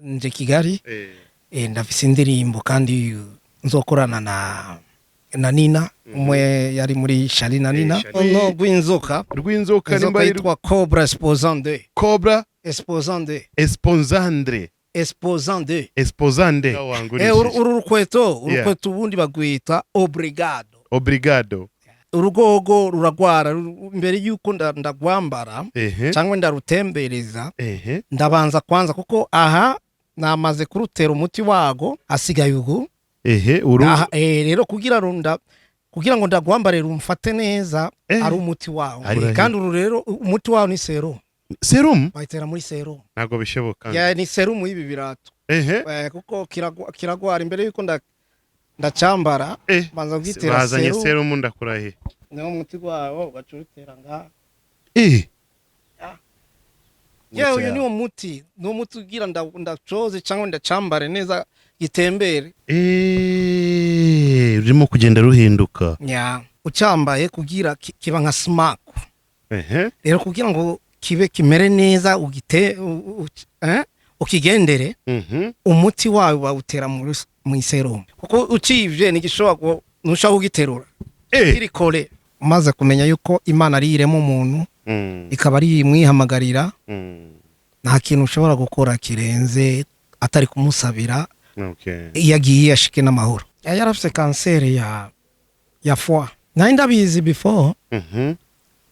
Nje Kigali, ndafise indirimbo kandi nzokorana na Nina, umwe yari muri Shali na Nina. Shali. No rw'inzoka. Rw'inzoka. Inzoka Nimba ari yitwa Cobra Esposande. Cobra. Esposande. Esponzandre. Esposande. Esposande. Uru rukweto, urukweto ubundi bagwita obrigado. Obrigado. Urugogo ruragwara mbere yuko ndagwambara cyangwa ndarutembereza, ndabanza kwanza, kuko aha namaze kurutera umuti wago, asigaye ugu. Uru. Aha, rero kugira runda, kugira ngo ndagwambare rumfate neza, ari umuti wawo. Kandi uru rero umuti wawo ni serum. Serum. Bayitera muri serum. Ntabwo bishoboka. Ya, ni serum y'ibi birato. Kuko kiragwara imbere yuko ndacambara, banza kugitera Bazanye serum. Serum, ndakurahiye. Niwo muti wawo, bacurutera ngaha. Yewe, uyu niwo muti, niwo muti ugira ndacoze cyangwa ndacambare neza, gitembere. Rurimo kugenda ruhinduka. Ya, ucyambaye kugira kiba nka smack. Rero kugira ngo kibe kimere neza, ugite ukigendere, umuti wawe bawutera mu iserumu, kuko ucivye ntigishobora, ntushobora kugiterura, kiri kore. Umaze kumenya yuko Imana ari irema umuntu, ikaba ari imwihamagarira, nta kintu ushobora gukora kirenze atari kumusabira iyo agiye ashike n'amahoro. Yari yarafise kanseri ya foie, nari ndabizi before,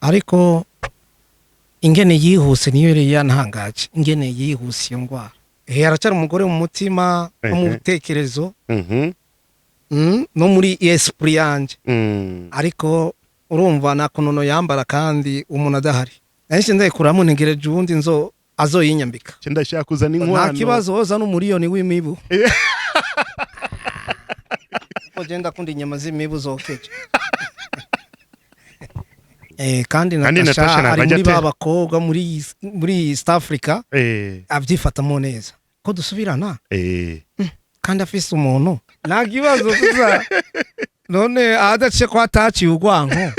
ariko ingene yihuse niyo yari yantangaje, ingene yihuse iyo ndwara. Aracyari umugore mu mutima no mu bitekerezo, no muri esprit yanje, ariko urumva nta kunono yambara kandi umuntu adahari. Nahise ndayikuramo, ntegereje ubundi nzo azoyinyambika. Cyo ndashaka kuzana inkwano. Nta kibazo, woza n'umuriyoni w'imibu, kuko je ndakunda inyama z'imibu zokeje. Kandi Kandi Natasha Natasha ntabwo ari ajya muri ba bakobwa muri East Africa abyifatamo neza ko dusubirana, kandi afise umuntu, nta kibazo gusa none adaciye ko ataciye urwanko.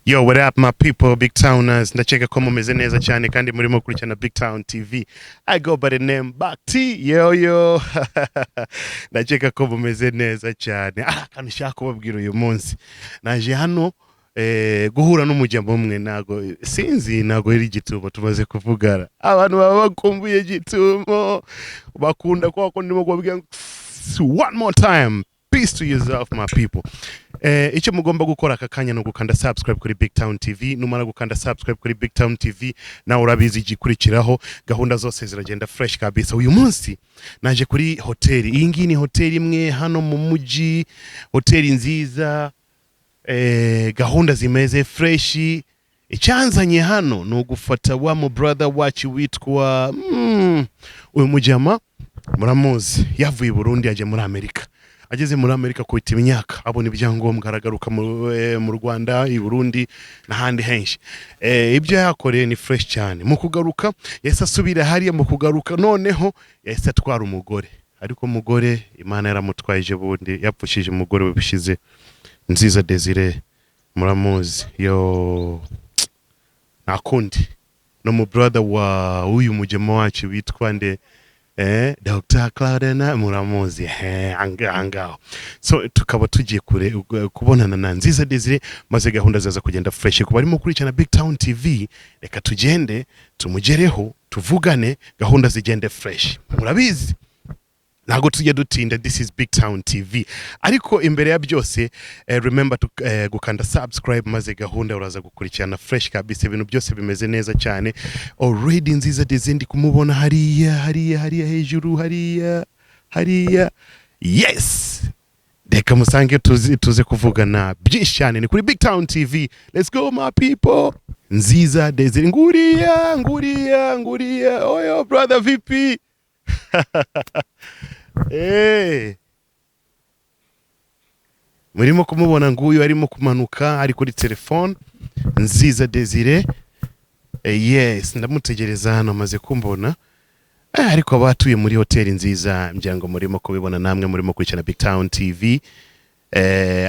Yo, what up, my people, Big Towners? Ndacheka ko mumeze neza cyane kandi murimo kurikirana Big Town TV. I go by the name Bakti. Yo yo. Ndacheka ko mumeze neza cyane. Kantu nshaka kubabwira uyu munsi. Naje hano guhura n'umujyamo umwe, ntago sinzi, ntago iri gitumo tumaze kuvugana. Abantu baba bakumbuye gitumo, bakunda kwa ko ndimo kubabwira ngo, one more time. Peace to yourself, my people. Icyo mugomba gukora aka kanya ni ugukanda subscribe kuri Big Town TV. Numara gukanda subscribe kuri Big Town TV, nawe urabizi igikurikiraho, gahunda zose ziragenda fresh kabisa. Uyu munsi naje kuri hoteli. Iyi ngiyi ni hoteli imwe hano mu mujyi, hoteli nziza, gahunda zimeze fresh. Icyanzanye hano ni ugufata wa mu brother wacu witwa uyu mujama muramuzi, yavuye i Burundi ajya muri Amerika. Ageze muri Amerika akubita imyaka, abona ibyangombwa, aragaruka mu Rwanda, i Burundi n'ahandi henshi. Ibyo yakoreye ni fresh cyane. Mu kugaruka yahise asubira hariya. Mu kugaruka noneho yahise atwara umugore, ariko umugore Imana yaramutwaye ejo bundi, yapfushije umugore we bishize, Nziza Desire, muramuzi. Yo, nta kundi, no mu brother wa uyu mujema wacu witwa nde, Dr. Claudena, muramuzi, angaho. So tukaba tugiye kure kubonana na Nziza Desire, maze gahunda zaza kugenda fresh. Kuba arimo kurikirana Big Town TV, reka tugende tumugereho, tuvugane, gahunda zigende fresh. Murabizi ntabwo tujya dutinda, this is Big Town TV. Ariko imbere ya byose, remember to gukanda subscribe, maze gahunda uraza gukurikirana fresh kabisa, ibintu byose bimeze neza cyane. Already Nziza Desire ndi kumubona hariya, hariya, hariya hejuru, hariya, hariya. Yes, reka musange tuze kuvugana byinshi cyane. Ni kuri Big Town TV. Let's go, my people. Nziza Desire, nguriya, nguriya, nguriya. Oyo brother, vipi? Hey. Murimo kumubona, nguyu arimo kumanuka, ari kuri telefone, Nziza Desire. Yes, ndamutegereza hano, amaze kumbona. Ariko abatuye muri hoteli nziza, ngira ngo murimo kubibona namwe murimo kurikirana Big Town TV.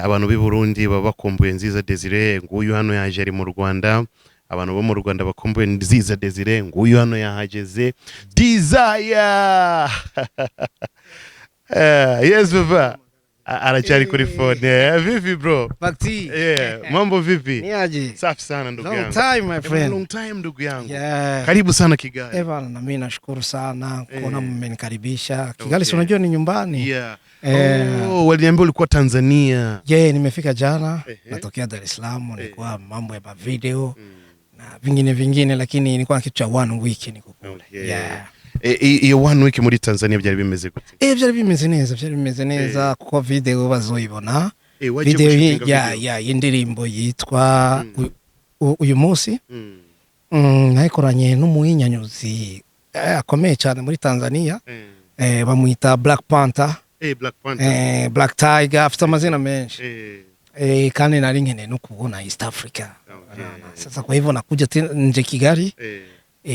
Abantu b'i Burundi baba bakumbuye Nziza Desire, nguyu hano yaje ari mu Rwanda. Abantu bo mu Rwanda bakumbuye Nziza Desire, nguyu hano yahageze. Desire, yes baba. Aracyari kuri phone. Vipi bro? Bakti. Yeah, mambo vipi? Niaje? Safi sana ndugu Long yangu. time, my friend. Long time, ndugu yangu. Yeah. Karibu sana Kigali. Eh bana, na mimi nashukuru sana kuona mmenikaribisha. Kigali si unajua ni nyumbani. Oh, waliambia ulikuwa Tanzania. Yeah, nimefika jana, natokea Dar es Salaam, nilikuwa mambo ya video na vingine vingine, lakini nilikuwa kitu cha one week niko kule. Yeah. Iyo one week muri Tanzania byari bimeze gute? Byari bimeze neza, byari bimeze neza kuko video bazoyibona. Wagiye Video gushootinga ya video? Ya y'indirimbo yitwa uyu munsi. Nayikoranye n'umuhinyanyuzi akomeye cyane muri Tanzania. Bamwita Black Panther. Black Panther. Black Tiger, afite amazina menshi. Kandi nari nkeneye no kubona East Africa. Sasa kwa hivyo nakuja tena nje Kigali.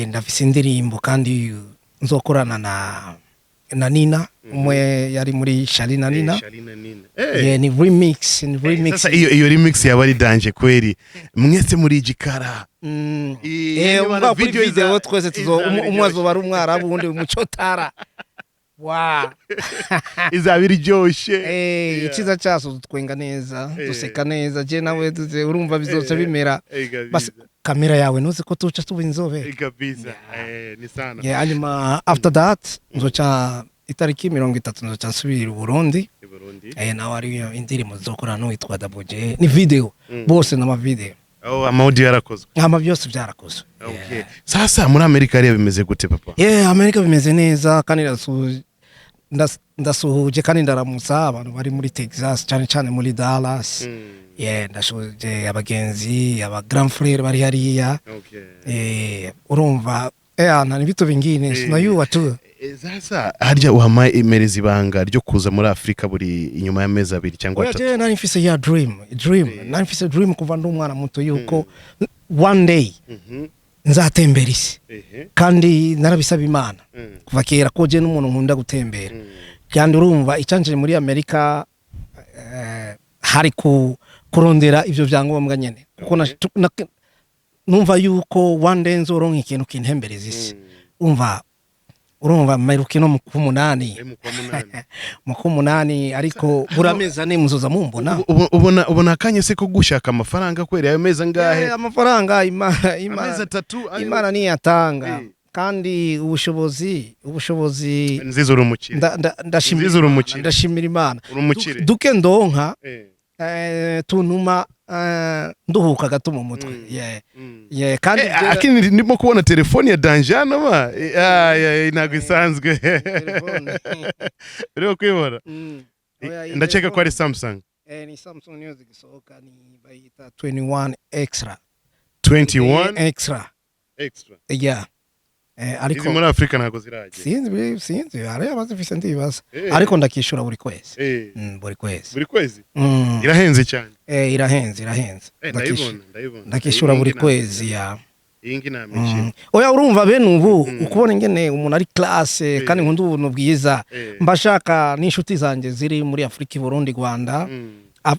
Ndafise indirimbo kandi nzokorana na Nina, umwe yari muri Charly na Nina. Charly na Nina. Yeah, ni remix, ni remix. Sasa iyo remix yaba ari danger kweri. Mwese muri igikara. Bana Umva kuri video video twese tuzo izaba umwe iryoshe. azoba ari umwarabu, uwundi umucotara wa Izaba iryoshe. Icyiza cyaso dutwenga neza, duseka neza, je nawe tuze, urumva bizoca bimera. Kabisa. Basi kamera yawe ntuzi ko tuca tuba inzobe. Kabisa. Ni sana. Yeah, hanyuma after that nzoca itariki 30 nzoca nsubira i Burundi. I Burundi. Nawe ari indirimbo nzokorana n'uwitwa Double J, ni video bose n'ama video. Oh, ama audio yarakozwe. Hama byose byarakozwe. Okay. Sasa muri Amerika hariya bimeze gute, papa? Yeah, Amerika bimeze neza kandi ndasuhuje kandi ndaramutsa abantu bari muri Texas, cyane cyane muri Dallas. Yeah, ndasuhuje abagenzi, aba grand frère bari hariya. Urumva nta vitu vingine, sinayuwa tu. Sasa harya uhama imereza ibanga ryo kuza muri Afurika buri inyuma y'amezi 2 cyangwa Oya, 3? je nari mfise ya dream, nari mfise dream kuva ndi umwana muto yuko one day nzatembera isi, kandi narabisaba Imana kuva kera ko je n'umuntu nkunda gutembera. Kandi urumva icanje muri Amerika hari ku kurondera ivyo vyangombwa nyene, kuko numva yuko one day nzoronka ikintu kintembereza isi. Umva, urumva mperuka no mu kumunani. Mu kwa munani. Mu kumunani, ariko buri amezi 4 muzoza mumbona. Ubona akanya se ko gushaka amafaranga kweri? Ayo mezi angahe? Amafaranga Imana Amezi 3 Imana niyatanga. Kandi ubushobozi Nziza, uri umukire. Ndashimira Nziza, uri Imana, umukire. ndashimira Imana. Uri umukire. Duke ndonka tuntuma nduhuka gato mu mutwe. Yeah. Yeah, kandi Akini ndimo kubona telefone ya danger hano ma. Ntabwo isanzwe. Telefone. Urimo kuyibona? Oya, iyi Ndakeka ko telefone ari Samsung. Ni Samsung niyo zigisohoka, ni bayita 21 Extra. 21 Extra. Extra. Yeah. Ariko Izi muri Afurika ntabwo ziragera. Sinzi, sinzi, hari abazifise ndibaza. Ariko ndakishura buri kwezi. Buri kwezi. Buri kwezi? Mm. Irahenze cyane. Irahenze, irahenze. Ndayibona, ndayibona. Ndakishura Iyi buri ngi kwezi ya. Iyi ngi nta mikino. Oya, urumva bene ubu ukubona ingene umuntu ari classe, kandi nkunda ubuntu bwiza. Mba shaka n'inshuti zanjye ziri muri Afurika, i Burundi, Rwanda,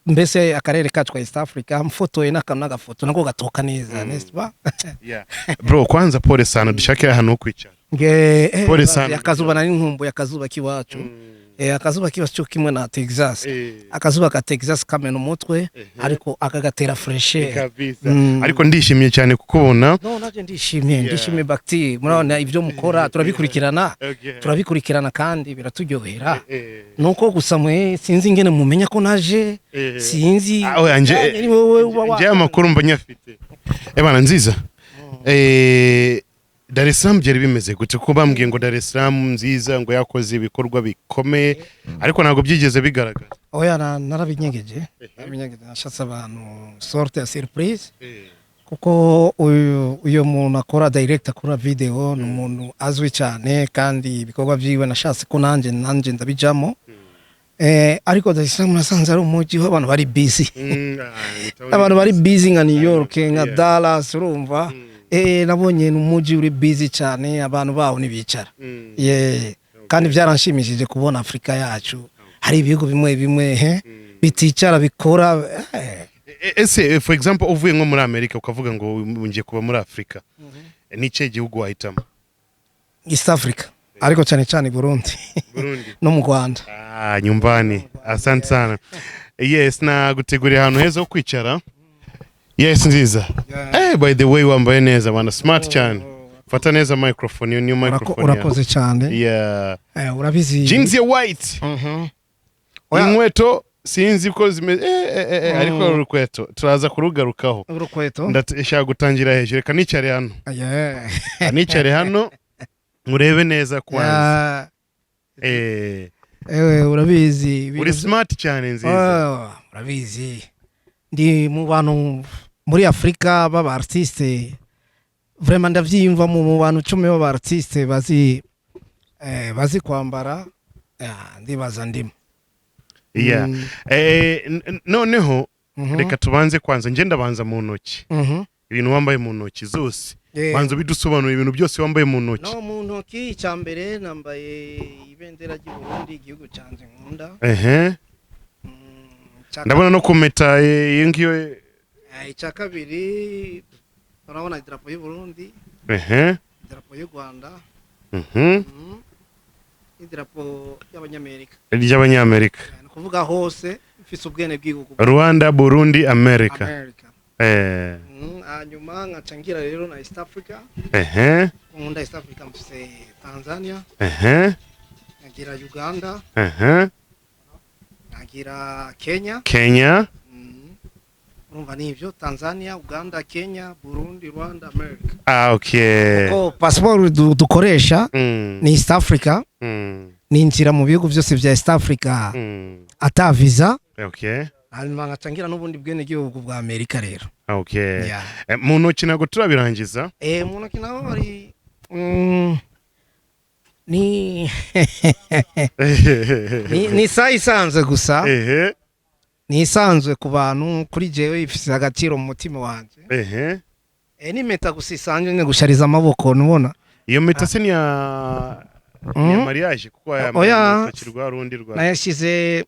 mbese akarere kacu ka East Africa, mfotoye n'akantu n'agafoto nako gatoka neza, n'est-ce pas? Yeah. Bro, kwanza pole sana, dushake ahantu ho kwicara. Nge Pole sana. Akazuba, nari nkumbuye akazuba k'iwacu. Akazuba k'iwacu kimwe na Texas. Akazuba ka Texas kamena umutwe, ariko akagatera fraîcheur. Kabisa. Ariko ndishimye cyane kukubona. No, naje ndishimye, ndishimye Bakti. Murabona ibyo mukora turabikurikirana. Turabikurikirana kandi biraturyohera. Nuko gusa mwe sinzi ingene mumenya ko naje. Sinzi. Ah, oya, Ni wowe uba nje amakuru mba nyafite. Bana Nziza. Dar es Salaam byari bimeze gute? Kuko bambwiye ngo Dar es Salaam Nziza ngo yakoze ibikorwa bikomeye, ariko ntabwo byigeze bigaragara. Oya, narabinyegeje. Narabinyegeje, nashatse abantu sorte ya surprise. Kuko uyu muntu akora direct, akora video, ni umuntu azwi cyane kandi ibikorwa byiwe nashatse ko nanjye ndabijamo. Ariko Dar es Salaam nasanze ari umujyi w'abantu bari busy. Abantu bari busy nka New York, nka Dallas, urumva. Nabonye ni umujyi uri busy cyane, abantu bawo ntibicara. Yeah. Kandi byaranshimishije kubona Afurika yacu hari ibihugu bimwe bimwe he Biticara bikora. Ese for example, uvuye nko muri Amerika ukavuga ngo ngiye kuba muri Afurika, ni ikihe gihugu wahitamo? East Africa, ariko cyane cyane Burundi. Burundi. No mu Rwanda. Ah, nyumbani. Asante sana. Yes, naguteguriye ahantu heza ho kwicara. Yes, Nziza. Hey, by the way, wambaye neza bana, smart cyane. Fata neza microphone, iyo niyo microphone yawe. Urakoze cyane. Urabizi. Jeans ya white. Oya. Inkweto sinzi ko zimeze ariko urukweto turaza kurugarukaho. Urukweto. Ndashaka gutangira hejuru. Reka nicare hano. Nicare hano murebe neza kwanza. Ewe, urabizi Uri smart cyane, Nziza. Oh, urabizi, ndi mu bantu muri Afurika b'aba artiste, vraiment ndavyiyumvamo mu bantu 10 b'aba artiste bazi kwambara. Ah, ndibaza ndimo. Noneho reka tubanze kwanza, nje ndabanza mu ntoki. Ibintu wambaye mu ntoki zose. Banza bidusobanura ibintu byose wambaye mu ntoki. No mu ntoki, icya mbere nambaye ibendera ry'u Burundi, igihugu cyanjye nkunda. Ndabona no kumeta iyo ngiyo. Icya kabiri urabona idarapo y'u Burundi, idarapo y'u Rwanda, n'idarapo y'Abanyamerika. Ry'Abanyamerika. Ni ukuvuga hose mfise ubwene bw'igihugu. Rwanda, Burundi, America. America. Hanyuma nkaca ngira rero na East Africa. Nkunda East Africa, mfise Tanzania, nkagira Uganda, nkagira Kenya. Kenya. Urumva nivyo: Tanzania, Uganda, Kenya, Burundi, Rwanda, America. Ah, okay. Ko passport dukoresha ni East Africa. Ninjira mu bihugu byose bya East Africa ata visa. Hanyuma nkaca ngira n'ubundi bwene gihugu bwa Amerika rero. Yeah. Mu ntoki ntabwo turabirangiza. Mu ntoki naho hari ni isaha isanzwe gusa. Ni isanzwe ku bantu, kuri jewe ifise agaciro mu mutima wanje. Ni impeta gusa isanzwe nyine gushariza amaboko, nubona. Iyo mpeta se ni ya mariage? Kuko aya Oya. urutoki rwa rundi rwa Nayashize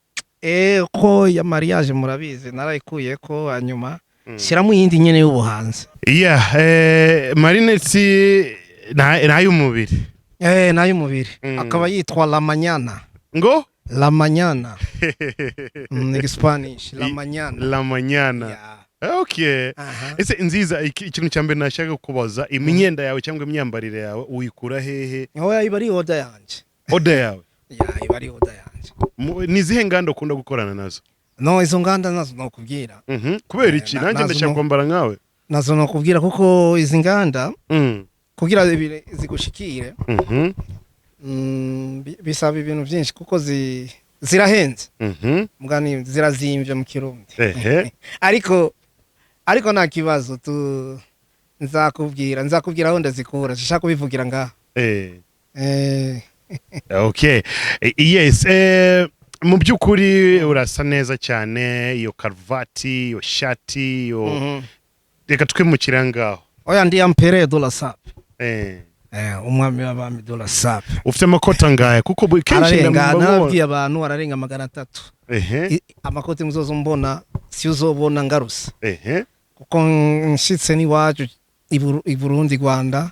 ko ya mariage murabizi narayikuye ko, hanyuma shyiramo iyindi nyine y'ubuhanzi. Yeah, marineti n'ay'umubiri. N'ay'umubiri. Akaba yitwa La Mañana. Ngo? La Mañana. Ni Spanish, La Mañana. La Mañana. Yeah. Okay. Aha. Ese Nziza, ikintu cya mbere nashaka kubaza, imyenda yawe cyangwa imyambarire yawe uyikura hehe? Oya, iba ari order yanje. Order yawe? Yeah, iba ari order yanje. Ni izihe nganda ukunda gukorana nazo? No, izo nganda nazo nokubwira. Kubera iki? Nanjye nazo ndashaka kwambara nkawe. Nazo nokubwira kuko izi nganda kugira zigushikire bisaba ibintu byinshi kuko zirahenze. Mugani zirazimvye mu Kirundi. Ariko nta kibazo, tu nzakubwira aho ndazikura, sinshaka kubivugira ngaha. Okay. Yes, mu by'ukuri urasa neza cyane, iyo karuvati, iyo shati, iyo reka twimukire ngaho. Oya, ndi empereur de la sape. Umwami w'abami de la sape. Ufite amakoti angahe? Kuko kenshi Ararenga. ndabona- Narabwiye abantu, ararenga 300. Amakoti muzoza mbona si uzobona ngaruse, kuko nshitse n'iwacu i Burundi, Rwanda,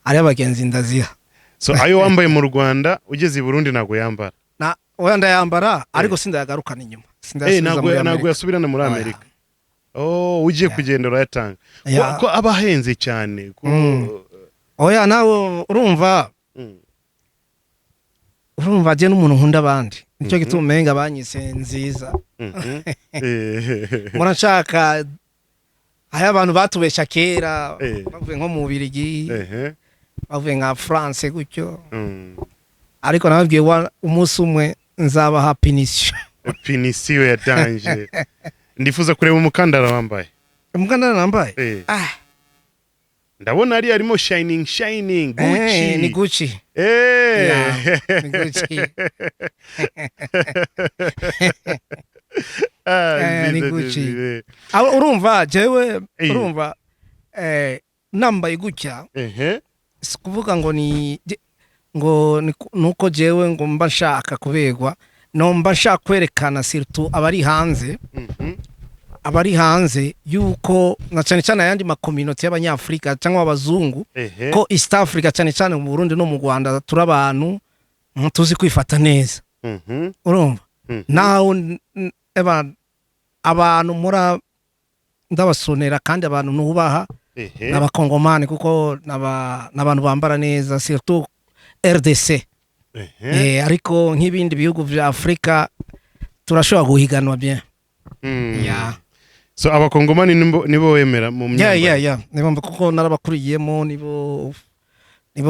ari abagenzi ndaziha. So ayo wambaye mu Rwanda, ugeze i Burundi ntabwo yambara? Na oya, ndayambara ariko sindayagarukana inyuma. Sindayasubiza Ntabwo muri ntabwo Amerika. yasubirana muri Oya. Amerika. Oh, ugiye kugenda urayatanga. Yeah. Ko aba ahenze cyane Oya, nawe urumva, urumva je n'umuntu nkunda abandi, nicyo gituma umenga banyise Nziza. Murashaka aho abantu batubesha kera, bavuye nko mu Bubirigi, bavuye nka France gutyo. Ariko nababwiye umunsi umwe nzabaha punition. Punition ya danger. Ndifuza kureba umukandara wambaye. Umukandara nambaye? Ah. Ndabona ari harimo shining shining Gucci. Ni Gucci. Yeah, ni Gucci. Ah, Ni nziza, Gucci. nziza. Aho urumva jewe, urumva nambaye gutya, si kuvuga ngo ni ngo nuko jewe ngo mba nshaka kuberwa. Nomba nshaka kwerekana surtout abari hanze, abari hanze, yuko na cyane cyane ayandi ma communauté y'Abanyafurika cyangwa abazungu, ko East Africa, cyane cyane mu Burundi no mu Rwanda, turi abantu tuzi kwifata neza. Urumva? Mhm. Naho abantu mura ndabasonera, kandi abantu nubaha n'Abakongomani, kuko n'abantu bambara neza, surtout RDC. Ariko nk'ibindi bihugu vya Afurika turashobora guhiganwa bien. Yeah. So Abakongomani nibo wemera mu myambarire? Yeah, nibo, kuko narabakuriyemo, nibo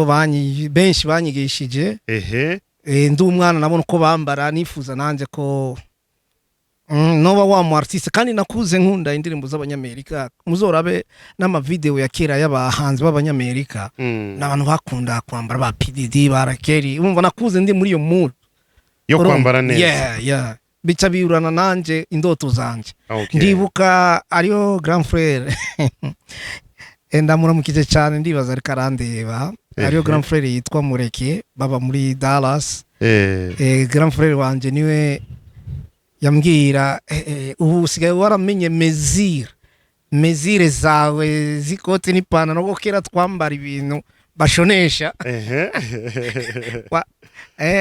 banyi benshi banyigishije. Ndi umwana nabona uko bambara, nifuza nanjye ko noba wa mu artiste. Kandi nakuze nkunda indirimbo z'Abanyamerika. Muzorabe n'ama vidéo ya kera y'abahanzi b'Abanyamerika, n'abantu bakunda kwambara, ba PDD, ba Rakeri. Urumva, nakuze ndi muri iyo mood yo Urumva? kwambara neza. Yeah, bica biurana nanje indoto zanje. Ndibuka ariyo grand frère, ndamuramukije cyane, ndibaza ariko arandeba, ariyo grand frère yitwa Mureke, baba muri Dallas. Grand frère wanje niwe yambwira, ubu usigaye waramenye mesure zawe z'ikoti n'ipantaro, kuko kera twambara ibintu bashonesha.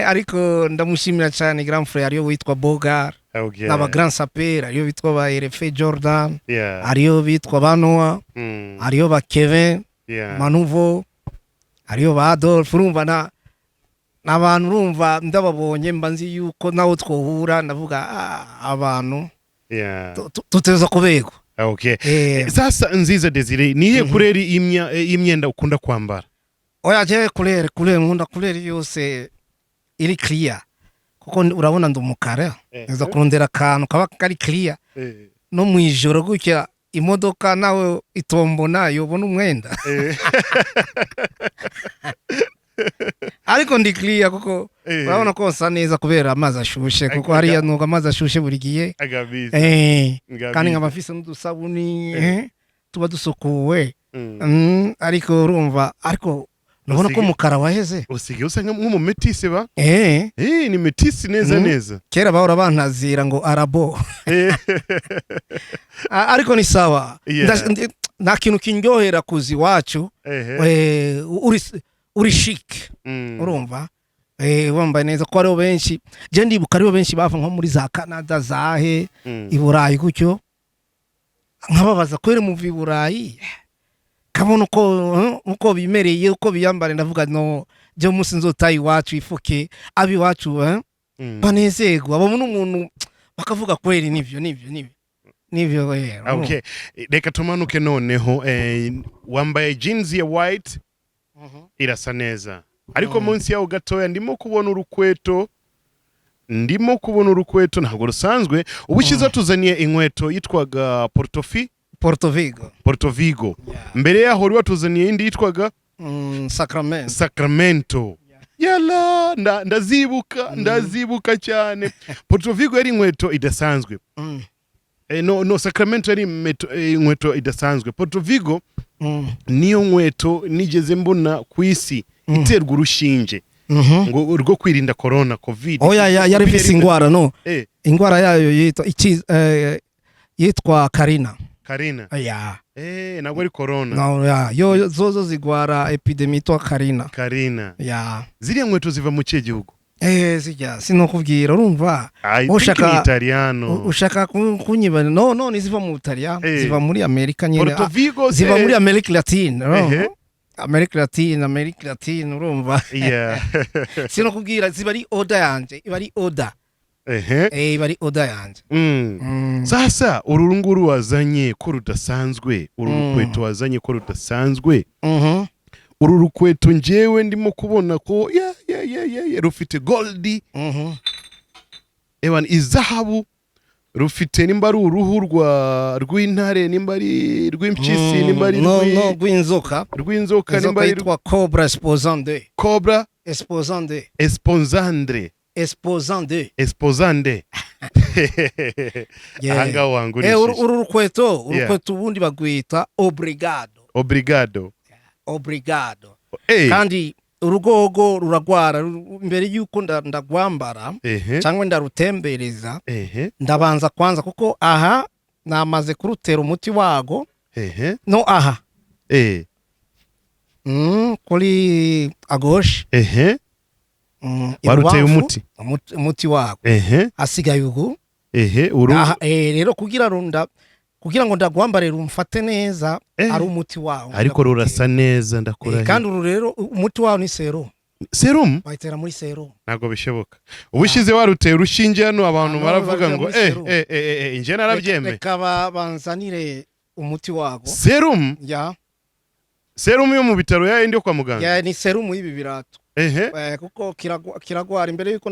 Ariko ndamushimira cyane grand frère, ariyo witwa Bogar, n'aba grand sapeur, ariyo bitwa ba RF Jordan, ariyo bitwa ba Noah, ariyo ba Kevin Manuvo, ariyo ba Adolphe. Urumva, na n'abantu, urumva, ndababonye mba nzi yuko nawe twohura, ndavuga, ah, abantu tuteza kuberwa. Sasa Nziza Desire, niye couleur y'imyenda ukunda kwambara? Oya, je couleur nkunda couleur yose iri clear, kuko urabona ndi umukara. Nza kurondera akantu kaba kari clear, no mu ijoro gutya imodoka nawe itombona, yobona umwenda. Ariko ndi clear kuko urabona ko nsa neza kubera amazi ashushe, kuko hariya nuko amazi ashushe buri gihe. Agabizi. Kandi nkaba mfise n'udusabuni, tuba dusukuwe. Ariko urumva, ariko nubona ko umukara waheze. Usigaye usa nk'umumetisi ba. Ni métis neza neza. Kera bahora bantazira ngo arabo. Ariko ni sawa. Nta kintu kindyohera kuza iwacu uri chic. Urumva, wambaye neza, ko hariho benshi, je ndibuka hariho benshi bava nko muri za Canada, zahe, i Burayi gutyo, nkababaza kweri muva i Burayi, kabona uko bimereye, uko biyambara, ndavuga no je umunsi nzotaha iwacu ifuke abi iwacu banezerwa, babona umuntu bakavuga kweri nivyo, nivyo, nivyo, nivyo. Okay, reka tumanuke noneho. Wambaye jeans ya white, irasa neza, ariko munsi yaho gatoya ndimo kubona urukweto, ndimo kubona urukweto ntabwo rusanzwe. Ubushize tuzaniye inkweto yitwaga Portofi. Porto Vigo. Porto Vigo. Mbere yaho wari watuzaniye indi yitwaga Sacramento. Sacramento. Yala, ndazibuka, ndazibuka cyane. Porto Vigo yari inkweto idasanzwe. No, Sacramento yari inkweto idasanzwe. Porto Vigo niyo nkweto nigeze mbona ku isi iterwa urushinge ngo rwo kwirinda corona, COVID. Oya, yari ifise ingwara, no ingwara yayo yitwa iki? Yitwa Karina. Karina. Ya. Ntabwo ari corona. No, ya yo zozo zigwara épidémie yitwa Karina. Karina. Ya. Ziriya nkweto ziva mu kihe gihugu? Zijya sinokubwira, urumva. I think ni Italiano. Ushaka kunyiba? No, niziva mu Butaliyani. Ziva muri Amerika nyine. Porto Vigo Ziva se muri Amerika Latine, urumva? Amerika Latine, Amerika Latine, urumva. Sinokubwira, ziba ari order yanje, iba ari order. Iba ari order yanje. Sasa uru nguru wazanye ko rudasanzwe, uru rukweto wazanye ko rudasanzwe, uru rukweto njyewe ndimo kubona ko ya rufite gold, ewan izahabu, rufite nimba ari uruhu rw'intare, nimba ari rw'impyisi, nimba ari No, no, rw'inzoka. rw'inzoka, nimba Inzoka ari yitwa cobra esposande. Cobra. Esposande. Esponzandre. Esposande. Esposande. Yeah. Ahangaha wangurishije. Uru rukweto, urukweto ubundi bagwita obrigado. Obrigado. Obrigado. Hey. Kandi Urugogo ruragwara mbere yuko ndagwambara cyangwa ndarutembereza, ndabanza kwanza, kuko aha namaze kurutera umuti wago. No aha kuri à gauche. Waruteye Ibubamfu, umuti? Umuti wago asigaye ugu. Uru Aha, rero kugira ngo ndagwambare rumfate neza, ari umuti wawo. Ariko rurasa neza, ndakurahiye. Kandi uru rero umuti wawo ni sérum. Serum? Bayitera muri sérum. Ntabwo bishoboka. Ubushize waruteye urushinge hano, abantu Hano baravuga barutera ngo muri serum. Inje narabyemeye. Reka banzanire umuti wago. Serum? Ya. Serum yo mu bitaro, ya yindi yo kwa muganga? Ya, ni serumu y'ibi birato. Kuko kiragwara imbere yuko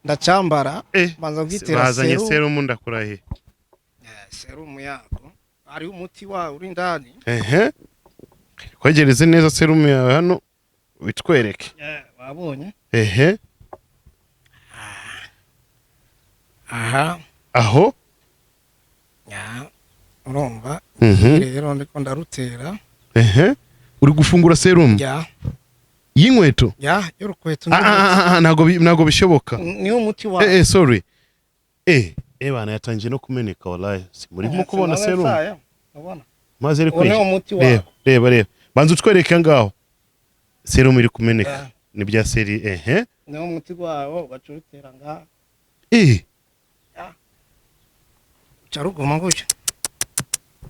ndacambara, banza kugitera Bazanye serumu. Serum, ndakurahiye. Serumu yako hari umuti wawo uri indani. Kwegereze neza serumu yawe hano witwereke. Wabonye? Ehe. Aha. Aho. Ya, urumva? Rero ndiko ndarutera. Uri gufungura serumu Ya. y'inkweto? Ya, y'urukweto. Ah, ah, ah, ah, ntabwo bishoboka. Niwo muti wawo. Sorry, bana, yatangiye no kumeneka. Wallahi si murimo kubona serumu? Ubona? Maze iri Uwo niwo kwinjira. muti wawo. Reba, reba, reba, banza utwereke ngaho serumu iri kumeneka. Ya. Ni bya seri. Niwo muti wawo, ugaca urutera ngaha. Uca ruguma gutyo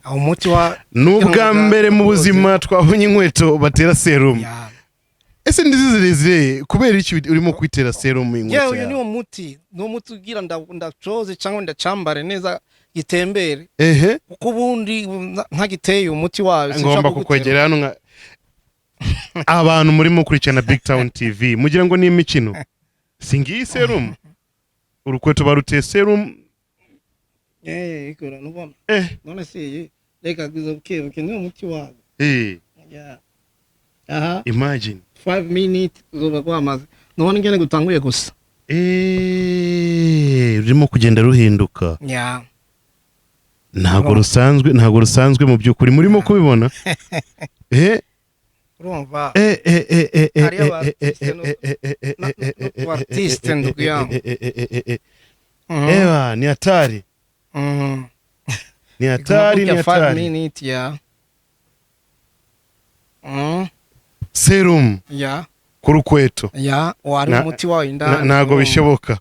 aho umuti wa Ni ubwa mbere mu buzima twabonye inkweto batera serumu. Ya. Ese ndizi zirezire, kubera iki urimo kwitera serumu inkweto Yewe, uyu yawe? niwo muti, niwo muti ugira ndacoze cyangwa ndacambare neza gitembere, kuko ubundi ntagiteye umuti wayo sinshobora Ngomba kugutera. kukwegera hano nka abantu murimo gukurikirana Big Town TV mugira ngo ni imikino. Si ngiyi serumu? Urukweto baruteye serumu. Ikora nubona? None si iyi? Reka guza buke buke, niwo muti wayo. Ya, aha. Imagine. 5 minutes uzoba kwamaze. Nubona ingene gutanguye gusa? Rurimo kugenda ruhinduka. Ya. Ntabwo rusanzwe, ntabwo rusanzwe mu by'ukuri. Murimo kubibona? Urumva? Hariyo aba-artiste no artiste, ndugu yangu. Ewa, ni hatari. Ni hatari, ni Iguma gutya 5 hatari. minutes ya. Serum Ya. ku rukweto? Ya, wari umuti wayo indani. Ntabwo Urumva? bishoboka.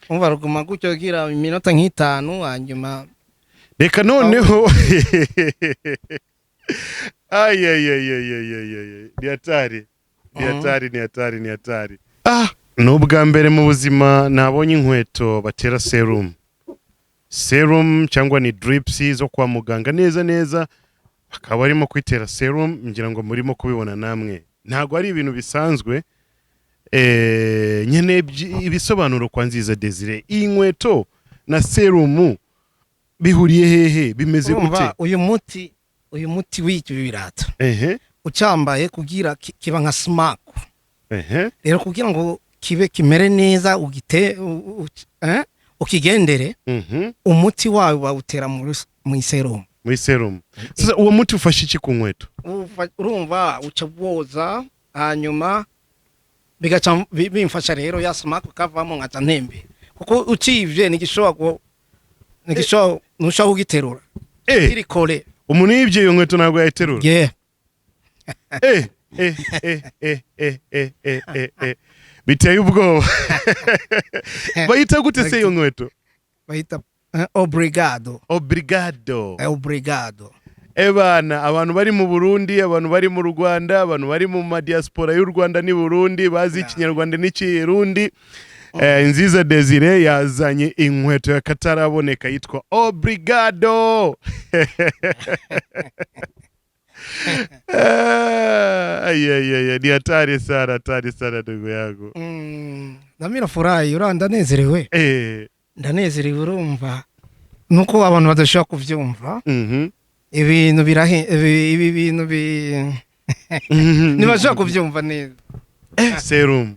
Umva, ruguma gutyo gira iminota nk'itanu, hanyuma Reka noneho. Ay, ay, ay, ay, ay, ay, ay, ni hatari, ni hatari, ni hatari, ni hatari. Ah, ni ubwa mbere mu buzima nabonye inkweto batera serum. Serum cyangwa ni drips zo kwa muganga neza neza, bakaba barimo kwitera serum. Ngira ngo murimo kubibona namwe, ntabwo ari ibintu bisanzwe. Nkeneye ibisobanuro kwa Nziza Desire. Iyi nkweto na serumu bihuriye hehe? Bimeze gute? Urumva, uyu muti w'ibyo birato ucyambaye kugira kiba nka smaku. Rero kugira ngo kibe kimere neza, ugite ukigendere, umuti wayo bawutera mu serumu. Muri serumu. Sasa uwo muti ufasha iki ku nkweto? Urumva, uca woza, hanyuma bigaca bimfasha rero ya smaku kavamo, nkaca ntembe, kuko ucivye ntigishobora, ntushobora kugiterura. Kiri collé. Umuntu yibye iyo nkweto ntabwo yayiterura? Yeah. Biteye ubwoba. Bayita gute se iyo nkweto? Bahita obrigado. Obrigado. Obrigado. Ebana, abantu bari mu Burundi, abantu bari mu Rwanda, abantu bari mu madiaspora y'u Rwanda n'i Burundi bazi Ikinyarwanda n'Ikirundi, Nziza Desire yazanye inkweto y'akataraboneka yitwa Obrigado. Ay, ay, ay, ay, ni hatari sana, hatari sana, ndugu yangu. Nami nafurahi, ura ndanezerewe. Ndanezerewe, urumva nuko abantu badashobora kuvyumva. Ibintu birahe, ibi bintu ntibashobora kuvyumva neza. Serum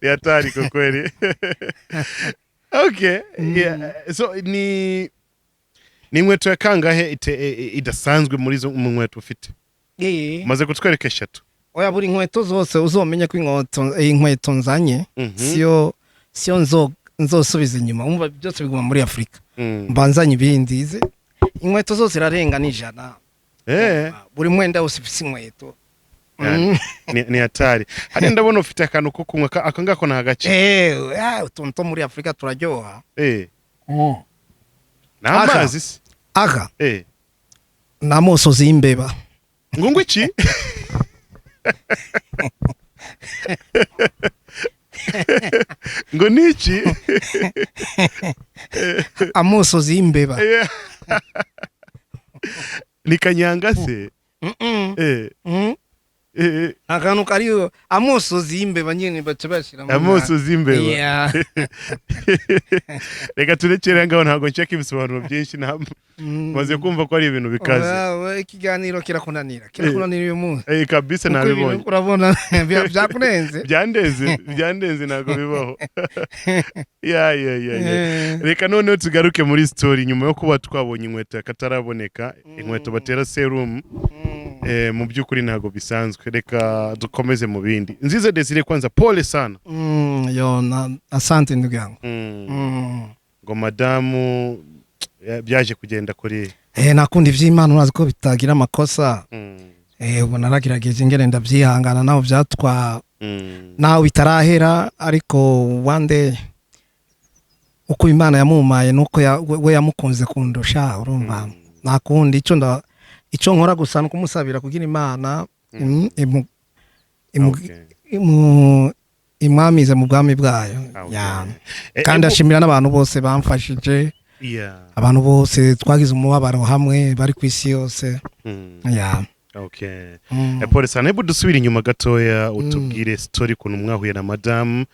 ni hatari kwa kweli. Okay, yeah. So ni inkweto ya kangahe idasanzwe muri zo mu nkweto ufite? Umaze kutwereka eshatu. Oya, buri nkweto zose uzomenye ko inkweto nzanye siyo nzosubiza inyuma. Umva, byose biguma muri Afurika. Mbanzanye ibindi. Inkweto zose irarenga n'ijana. Buri mwenda wose ufise inkweto. Ni hatari. Hariya ndabona ufite akantu ko kunywa, aka ngako ni agace? Utuntu two muri Afurika turaryoha. Ni amazi se? Aka ni amosozi y'imbeba. Ngo iki? Ngo ni iki? Amosozi y'imbeba. Ni kanyanga se? Mm-mm. Akantu kariho amosozi y'imbeba nyine, baca bashyiramo. Amosozi y'imbeba. Yeah. Reka turekere ngaho, ntabwo nshaka ibisobanuro byinshi, maze kumva ko ari ibintu bikaze. Ikiganiro kirakunanira uyu munsi. Kabisa. Kuko ibintu Nabibonye. urabona byakurenze. Byandenze, byandenze, ntabwo bibaho. Ya. Reka noneho tugaruke muri story. Nyuma yo kuba twabonye inkweto yakataraboneka, inkweto batera serumu, mu by'ukuri ntabwo bisanzwe. Reka dukomeze mu bindi. Nziza Desire, kwanza pole sana. Yo na asante, ndugu yangu. Ngo madamu byaje kugenda kuri? Nakunda ivy'Imana, urazi ko bitagira amakosa. Ubu naragerageje ingene ndavyihangana, naho vyatwa naho bitarahera, ariko one day uko Imana yamumaye nuko we yamukunze kundusha, urumva. Nakundi ico nkora gusa ni ukumusabira kugira Imana imwamize mu bwami bwayo. Ya. Kandi ashimira n'abantu bose bamfashije, abantu bose twagize umubabaro hamwe bari ku isi yose. Ya. Pole sana. Hebu dusubire inyuma gatoya, utubwire story ukuntu mwahuye na madamu.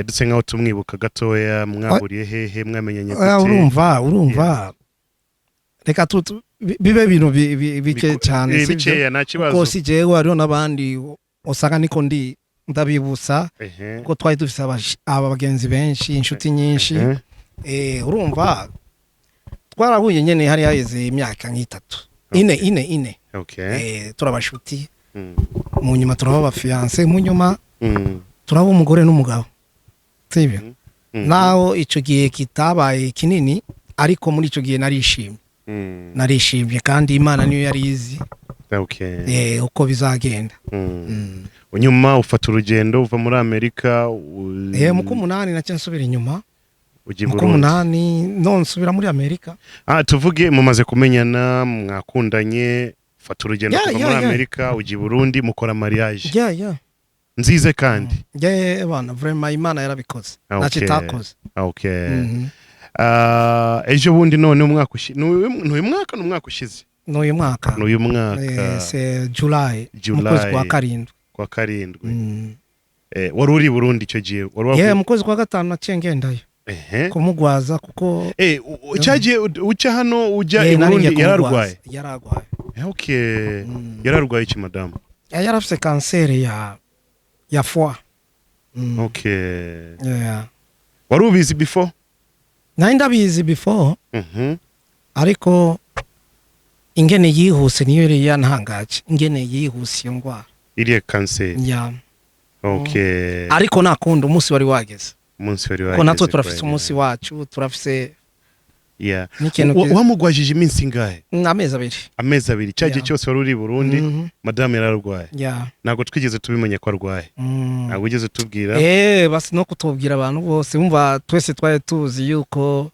Duse nkaho tumwibuka gatoya. Mwahuriye hehe? Mwamenyanye Oya, gute? Urumva, reka bibe ibintu bike cyane, sibyo? Bikeya, nta Kuko kibazo. si jewe, hariho n'abandi usanga niko ndi ndabibutsa, kuko twari dufise abagenzi benshi, inshuti nyinshi. Urumva, twarahuye nyene hari haheze imyaka nk'itatu, ine, ine. Turabashuti. Mu nyuma turaba abafiancé, mu nyuma turaba umugore n'umugabo, sibyo? Naho ico gihe kitabaye kinini, ariko muri ico gihe narishimye. Narishimye, kandi Imana niyo yari izi uko bizagenda. Nyuma ufata urugendo uva muri Amerika Mu k'umunani nacyo nsubira inyuma. Ujya i Mu Burundi. k'umunani no nsubira muri Amerika. Tuvuge mumaze kumenyana, mwakundanye, ufata urugendo kuva muri Amerika ujya i Burundi, mukora mariage nziza kandi. Yeah, bana, vraiment Imana yarabikoze, ntacyo itakoze. Ejo bundi none umwaka ni uyu mwaka, ni umwaka ushize? N'uyu mwaka. Ni uyu mwaka. C'est July, mu July. kwezi kwa karindwi. Kwa karindwi. Wari uri i Burundi icyo gihe? Wari wavuye? Yeah, mu kwezi kwa gatanu naciye ngendayo kumugwaza kuko Cyagiye uca hano ujya i nari Burundi? ngiye kumugwaza. Yararwaye? Yararwaye. Yararwaye iki madamu? Yarafise kanseri ya foie. Yeah. Wari ubizi before? Nari ndabizi before, ariko ingene yihuse niyo yari yantangaje, ingene yihuse iyo ndwara. Iriya kanseri? Yeah. Ariko nakunda umunsi wari wageze. Umunsi wari Ko wageze natwe turafise kweli. umunsi wacu, turafise n'ikintu Wamugwajije iminsi ingahe? Amezi 2. Amezi 2, cya gihe cyose wari uri i Burundi? Madamu yararwaye? Yeah. Ntabwo twigeze tubimenya ko arwaye. Ntabwo wigeze utubwira. Basi no kutubwira abantu bose, umva, twese twari tuzi yuko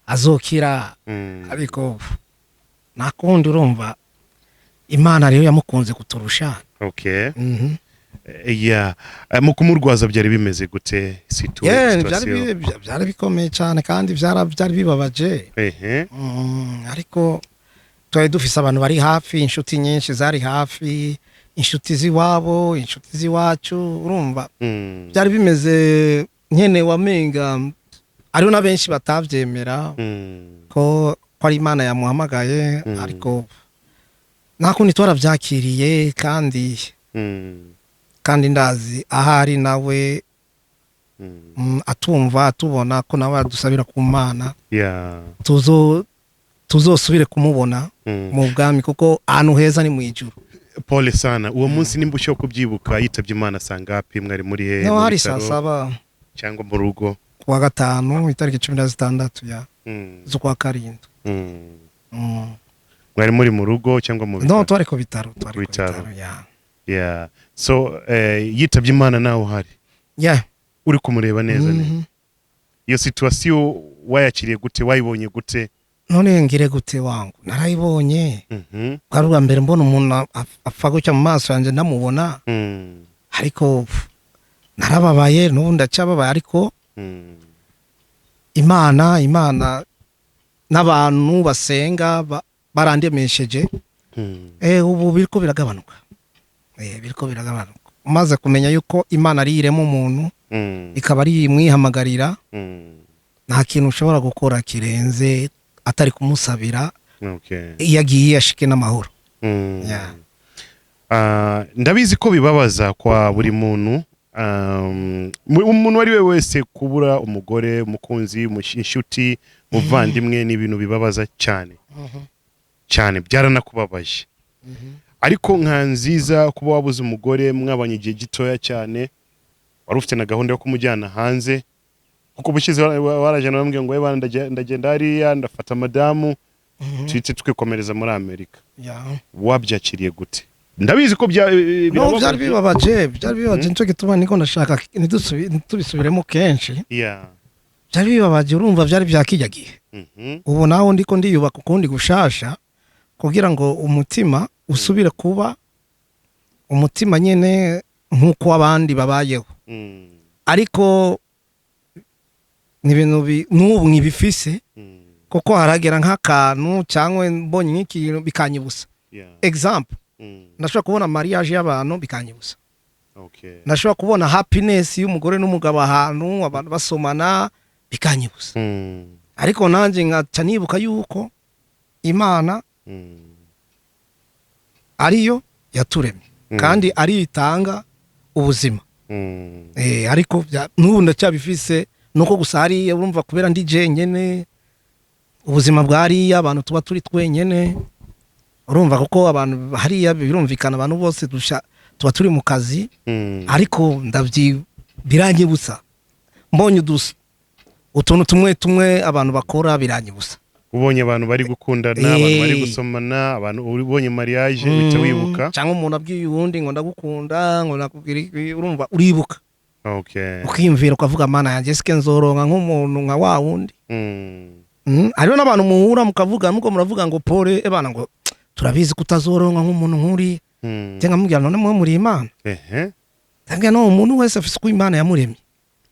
azokira, ariko nakundi, urumva, Imana rero yamukunze kuturusha. Yeah. Mu kumurwaza byari bimeze gute? Yeah, byari Situation. byari bikomeye cyane, kandi byari bibabaje. Ariko twari dufise abantu bari hafi, inshuti nyinshi zari hafi, inshuti z'iwabo, inshuti z'iwacu, urumva. Byari bimeze nkene wamenga hariho na benshi batavyemera ko ari Imana yamuhamagaye. Ariko nta kundi, twaravyakiriye, kandi kandi ndazi ahari nawe atumva, atubona, ko nawe adusabira ku Mana tuzosubire kumubona mu bwami, kuko ahantu heza ni mu ijuru. Pole sana. Uwo munsi, nimba ushobora kubyibuka, yitabye Imana sangapi? Mwari muri he? No Mu hari bitaro saa 7 cyangwa mu rugo? Kuwa gatanu, itariki 16 ya z'ukwa karindwi. Mwari muri mu rugo cyangwa mu No, bitaro? twari ku bitaro, twari ku Bitaro. bitaro, ya. Yeah. So yitabye Imana nawe uhari? Yeah. Uri kumureba neza neza? Mhm. Iyo situation wayakiriye gute? Wayibonye gute? None ngire gute wangu? Narayibonye. Bwari ubwa mbere mbona umuntu apfa gutya mu maso yanjye ndamubona. Ariko pff, narababaye, n'ubu ndacyababaye, ariko Imana n'abantu basenga barandemesheje. Ubu biriko biragabanuka, biriko biragabanuka. Umaze kumenya yuko Imana ari irema umuntu, ikaba ari imwihamagarira, nta kintu ushobora gukora kirenze atari kumusabira iyo agiye ashike n'amahoro. Yeah. Ah, ndabizi ko bibabaza kwa buri muntu, umuntu uwo ari we wese, kubura umugore, umukunzi, inshuti, umuvandimwe, ni ibintu bibabaza cyane cyane. Byaranakubabaje, ariko nka Nziza, kuba wabuze umugore mwabanye igihe gitoya cyane, wari ufite na gahunda yo kumujyana hanze, kuko ubushize warajyana bambwiye ngo: "Bana, ndagenda hariya, ndafata madamu, tuhite twikomereza muri Amerika." Wabyakiriye gute? Ndabizi ko No, birababaje. byari bibabaje, byari bibabaje. Nicyo gituma niko ndashaka ntitubisubiremo kenshi. Byari bibabaje, urumva byari bya kijya gihe. Ubu naho ndiko ndiyubaka ukundi gushasha kugira ngo umutima usubire kuba umutima nyene nk'uko abandi babayeho. Ariko ni ibintu n'ubu nkibifise, kuko haragera nk'akantu cyangwa mbonye nk'ikintu bikanyibusa. Example, ndashobora kubona mariage y'abantu bikanyibusa. Ndashobora kubona happiness y'umugore n'umugabo ahantu abantu basomana bikanyibusa. Ariko nanjye nkaca nibuka yuko Imana ariyo yaturemye kandi ariyo itanga ubuzima. Ariko n'ubu ndacyabifise, nuko gusa hariya urumva kubera ndi jenyene, ubuzima bwa hariya abantu tuba turi twenyene, urumva, kuko abantu hariya birumvikana, abantu bose tuba turi mu kazi. Ariko biranyibutsa, mbonye utuntu tumwe tumwe abantu bakora biranyibutsa. Ubonye abantu bari gukundana, abantu bari gusomana, abantu, ubonye mariage, uhita wibuka. Cyangwa umuntu abwiye uwundi ngo ndagukunda, ngo nakubwira iki, urumva uribuka, ukiyumvira ukavuga: "Mana yanjye, sike nzoronka nk'umuntu nka wa wundi?" Hariho n'abantu muhura mukavuga, muko muravuga ngo pole ebana, ngo turabizi ko utazoronka nk'umuntu nk'uri. Cyangwa mubwira: "None mwe muri Imana?" Cyangwa no umuntu wese afise uko Imana yamuremye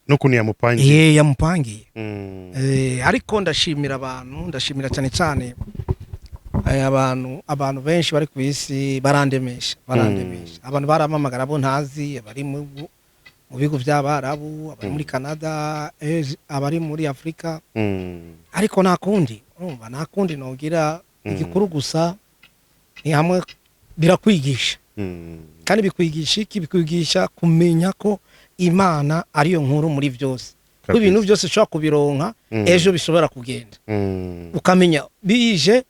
n'ukuntu yamupangiye. Yamupangiye. Ariko ndashimira abantu, ndashimira cyane cyane abantu benshi bari ku isi barandemesha, barandemesha. Abantu barampamagara, abo ntazi, abari mu bihugu by'Abarabu, abari muri Canada, abari muri Afurika. Ariko nta kundi, urumva nta kundi nogira. Igikuru gusa ni hamwe birakwigisha. Kandi bikwigisha iki? Bikwigisha kumenya ko Imana ariyo nkuru muri byose, ko ibintu byose ushobora kubironka, ejo bishobora kugenda. Ukamenya bije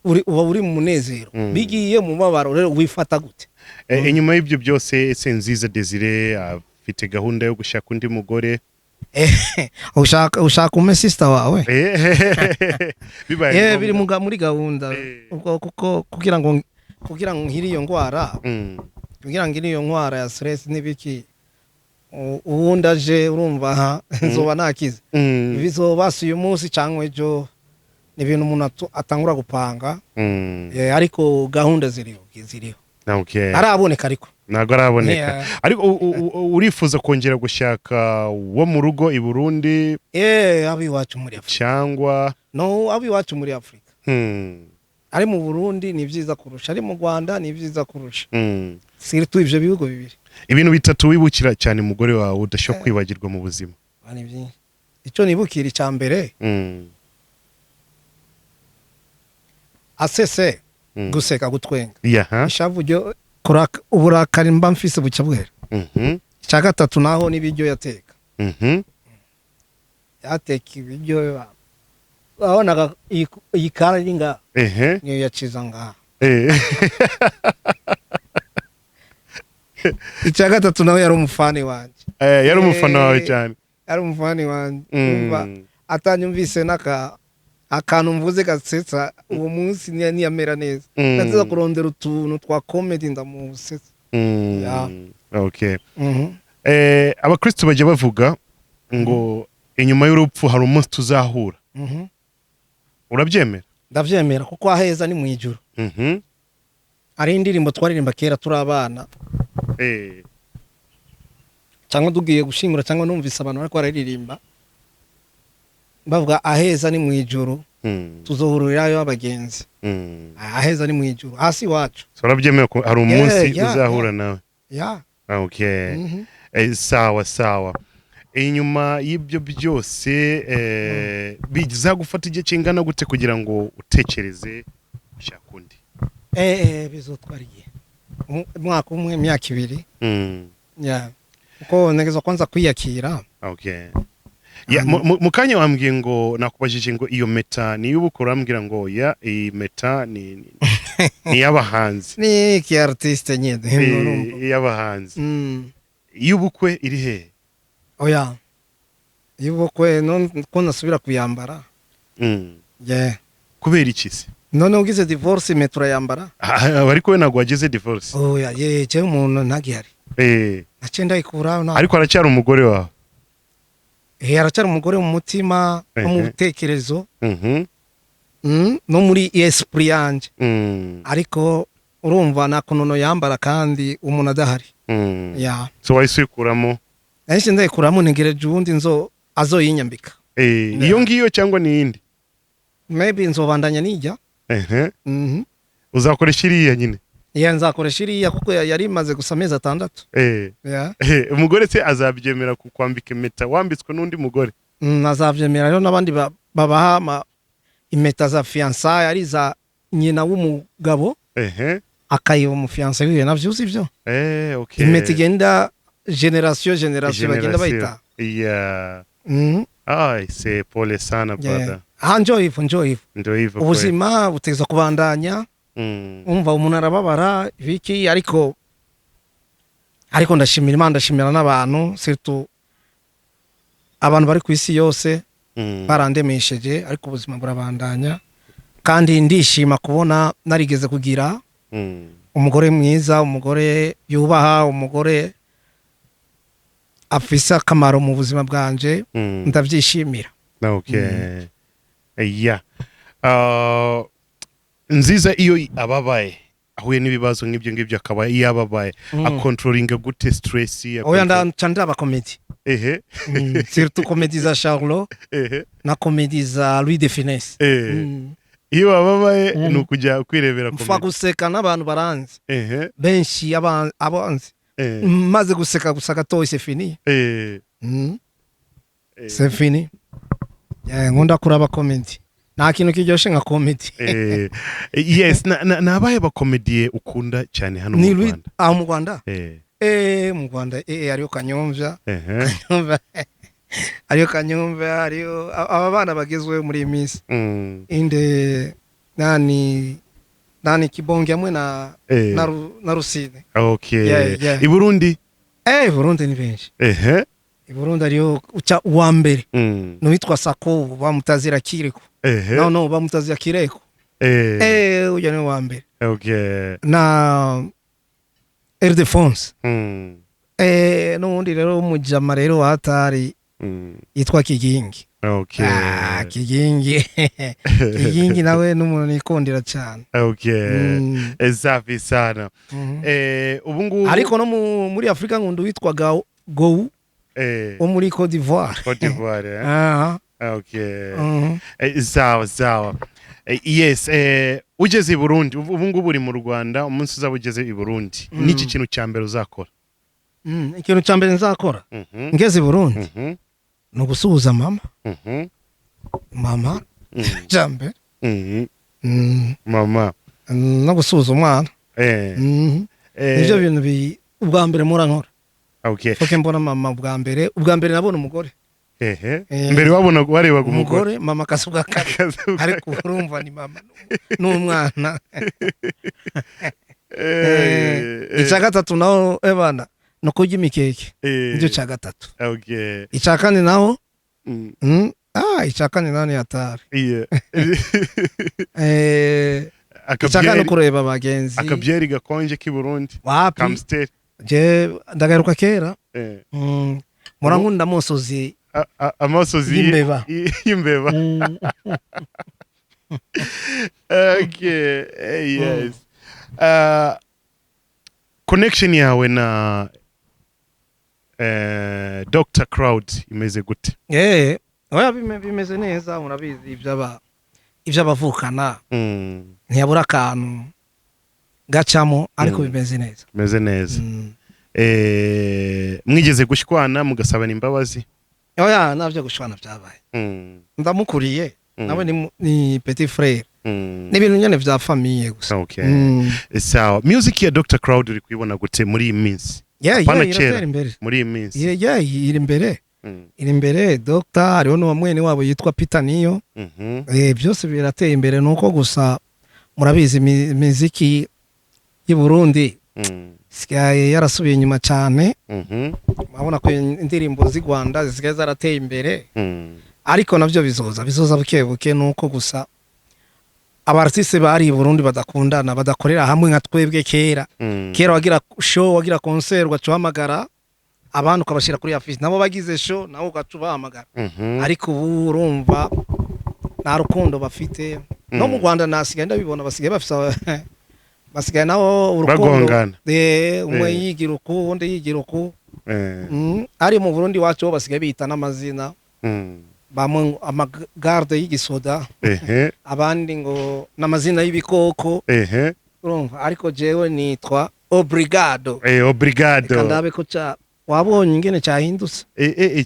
uba uri mu munezero, bigiye mu mubabaro rero wifata gute? Inyuma y'ibyo byose, ese Nziza Desire afite gahunda yo gushaka undi mugore? Ushaka ume sister wawe? Bibaye ngombwa. Biri muri gahunda. Ubwo kuko kugira ngo nkire iyo ndwara, kugira ngo nkire iyo ndwara ya stress n'ibiki, uwundi aje, urumva ha, nzoba nakize. Bizoba si uyu munsi cyangwa ejo, ni ibintu umuntu atangura gupanga. Ariko gahunda ziriho, ziriho. Araboneka ariko. Ntabwo araboneka. Ariko urifuza kongera gushaka wo mu rugo i Burundi? Ab'iwacu muri Afurika. Cyangwa? No, ab'iwacu muri Afurika. Ari mu Burundi ni byiza kurusha, ari mu Rwanda ni byiza kurusha, surtout ivyo bihugu bibiri. Ibintu bitatu wibukira cyane umugore wawe udashobora kwibagirwa mu buzima? Ah, ni byinshi. Icyo nibukira icya mbere, asese, guseka, gutwenga, ishavu ryo uburakari mba mfise bucya bwera. Icya gatatu naho n'ibiryo yateka. Yateka ibiryo wabonaga iyi kara iri ngaha, niyo yaciza ngaha. Icya gatatu, nawe yari umufani wanje. Yari umufana wawe cyane. Yari umufani wanje. Umva, atanyumvise n'aka akantu mvuze gasetsa, uwo munsi ntiyamera neza. Ndaza kurondera utuntu twa comedy ndamusetsa. Yeah. Okay. Abakristo bajya bavuga ngo inyuma y'urupfu hari umunsi tuzahura. Urabyemera? Ndavyemera, kuko aheza ni mu ijuru. Hari indirimbo twaririmba kera turi abana, cyangwa tugiye gushingura, cyangwa numvise abantu bariko bararirimba bavuga: "Aheza ni mu ijuru, tuzohurirayo abagenzi." Aheza ni mu ijuru, hasi iwacu. So urabyemera ko hari umunsi Yeah. uzahura nawe? Yeah. Okay. Mhm. Sawa sawa. Inyuma y'ibyo byose, bizagufata igihe kingana gute kugira ngo utekereze gushaka undi? Bizotwara igihe, umwaka umwe, imyaka 2. Yeah, kuko ntegerezwa kwanza kwiyakira. Okay. Yeah, mu kanya wambwiye ngo, nakubajije ngo iyo meta ni iy'ubukwe, urambwira ngo ya iyi meta ni iy'abahanzi. Ni ki artiste nyene. Iy'abahanzi. Iy'ubukwe iri hehe? Oya, y'ubukwe none ko nasubira kuyambara? Yeah. Kubera iki se? None ugize divorce impeta urayambara? Ah, ariko we ntabwo wagize divorce. Oya ye, jewe umuntu ntagihari, naciye ndayikura Ariko aracyari umugore wawe. Aracyari umugore mu mutima no mu bitekerezo, no muri esprit yanje. Ariko urumva nta kuntu yambara kandi umuntu adahari. Ya. So wahise uyikuramo? Nahise ndayikuramo, ntegereje uwundi nzo azoyinyambika. Iyo ngiyo cyangwa ni iyindi? Maybe nzobandanya nijya. Uzakoresha iriya nyine? Yeah, nzakoresha iriya kuko yari imaze gusa amezi 6. Yeah. Umugore se azabyemera kukwambika impeta wambitswe n'undi mugore? Azavyemera. Rero n'abandi babaha impeta za fiançailles ari za nyina w'umugabo, akayiba umufiancé wiwe, navyo uzi ivyo? Okay. Impeta igenda génération génération, bagenda bayita. Yeah. Ai, se pole sana, brother. Ah, njo hivyo, njo hivyo. Ndio hivyo kweli. Ubuzima butegezwa kubandanya. Umva, umuntu arababara ibiki, ariko ndashimira Imana, ndashimira n'abantu, surtout abantu bari ku isi yose. Barandemesheje, ariko ubuzima burabandanya, kandi ndishima kubona narigeze kugira umugore mwiza, umugore yubaha, umugore afise akamaro mu buzima bwanje. Ndabyishimira. Okay. Yeah. Nziza iyo ababaye, ahuye n'ibibazo nk'ibyo ngibyo, akaba yababaye, akontrolinga gute stress? Oya, nca ndaba comédie. Surtout comédie za Charlot na comédie za Louis de Funès. Iyo wababaye ni ukujya kwirebera Mfa comedy? Guseka n'abantu baranzi, benshi abanzi. Maze guseka gusa gatoya, c'est fini. C'est fini. Yeah, nkunda kuraba comedy, nta kintu kiryoshe nka comedy. Yes, na abahe bakomediye ukunda cyane hano Ni mu Louis Rwanda? Ah, mu Rwanda? Mu Rwanda, hariyo Kanyomvya. Kanyomvya, hariyo Kanyomvya, hariyo aba bana bagezweho muri iyi minsi. Inde nani nani, Kibonge hamwe na na Rusine. Yeah. I Burundi? Burundi ni benshi. I Burundi hariyo uca uwa mbere, n'uwitwa Sako bamutazira Kireko. No, bamutazira Kireko. Uyu ni uwa mbere. Na Ildefonse. N'uwundi rero w'umujama rero wa hatari yitwa Kigingi. Ah, Kigingi, Kigingi nawe n'umuntu nikundira cyane. Safi sana. Ubu ngubu Ariko no muri Afurika nkunda witwa Gou wo muri Cote d'Ivoire. Cote d'Ivoire, eh? Aha. Okay. Sawa sawa. Yes, ugeze i Burundi, ubu ngubu uri mu Rwanda, umunsi uzaba ugeze i Burundi, niki kintu cya mbere uzakora? Ikintu cya mbere nzakora ngeze i Burundi ni ugusuhuza mama. Mama cya mbere. Mama. No gusuhuza umwana. Nibyo bintu ubwa mbere mpora nkora. Foke mbona mama ubwa mbere, ubwa mbere nabona umugore. Mbere wabona warebaga umugore. Umugore, mama akaza ubwa kabiri. Ariko urumva ni mama n'umwana. Icya gatatu naho, ebana, ni ukurya imikeke. Nicyo cya gatatu. Icya kane naho, icya kane naho ni hatari. Icya kane, kureba abagenzi. Akabyeri gakonje k'i Burundi. Wapi. Amstel. Je ndagaruka kera. Murankunda amosozi Amosozi y'imbeba. Y'imbeba. Okay, yes, connection yawe na Dr. Crowd imeze gute? Oya, bimeze neza. Murabizi iby'abavukana, ntiyabura akantu gacamo, ariko bimeze neza. Imeze neza. Mwigeze gushwana mugasabana imbabazi? Oya, ntabyo gushwana byabaye. Ndamukuriye. Nawe ni petit frère. Ni ibintu nyene vya famille gusa. Sawa, music ya Dr. Crowd uri kuyibona gute muri iyi minsi? Hapana Yeah, kera. iratera imbere. Muri iyi minsi. Yeah, iri imbere. Iri imbere. Dr, hariho n'uwa mwene wabo yitwa Peter Niyo. Byose birateye imbere, nuko gusa murabizi imiziki y'i Burundi isigaye yarasubiye inyuma cyane. Murabona ko indirimbo z'i Rwanda zisigaye zarateye imbere. Ariko nabyo bizoza buke buke, nuko gusa aba artiste bari i Burundi badakundana, badakorera hamwe nka twebwe kera. Kera wagira show, wagira concert, ugaca uhamagara abantu ukabashyira kuri affiche, nabo bagize show nabo ugaca ubahamagara. Ariko ubu urumva nta rukundo bafite. No mu Rwanda nasigaye ndabibona, basigaye bafise, basigaye nabo urukundo. Bagongana. Umwe yigira uku, undi yigira uku. Ari mu Burundi wacu bo basigaye bita n'amazina. Bamwe ngo amagarde y'igisoda, abandi ngo n'amazina y'ibikoko. Urumva, ariko jewe nitwa Obrigado. Obrigado. Reka ndabe ko ca wabonye ingene cyahindutse.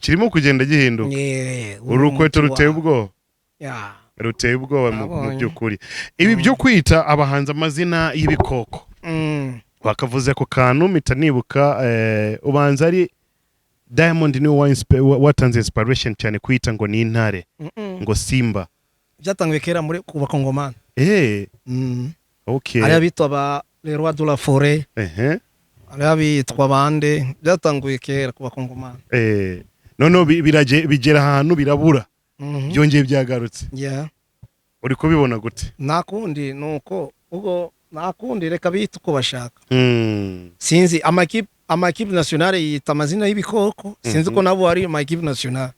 Kirimo kugenda gihinduka. Urukweto umuti ruteye ubwoba. Ruteye ubwoba mu Nabonye. by'ukuri. Ibi byo kwita abahanzi amazina y'ibikoko, wakavuze ako kantu mpita nibuka, ubanza ari Diamond niwe watanze inspiration cyane kwita ngo ni intare, ngo Simba. Byatanguye kera muri ku bakongomani. Hariyo abitwa ba le roi de la forêt, hariyo abitwa bande. Byatanguye kera ku bakongomani. Noneho bigera ahantu birabura, byongeye byagarutse. Uri kubibona gute? Nta kundi, nuko ubwo nta kundi, reka bite uko bashaka. Sinzi, amakipe nationale yita amazina y'ibikoko, sinzi ko nabo ari amakipe nationale.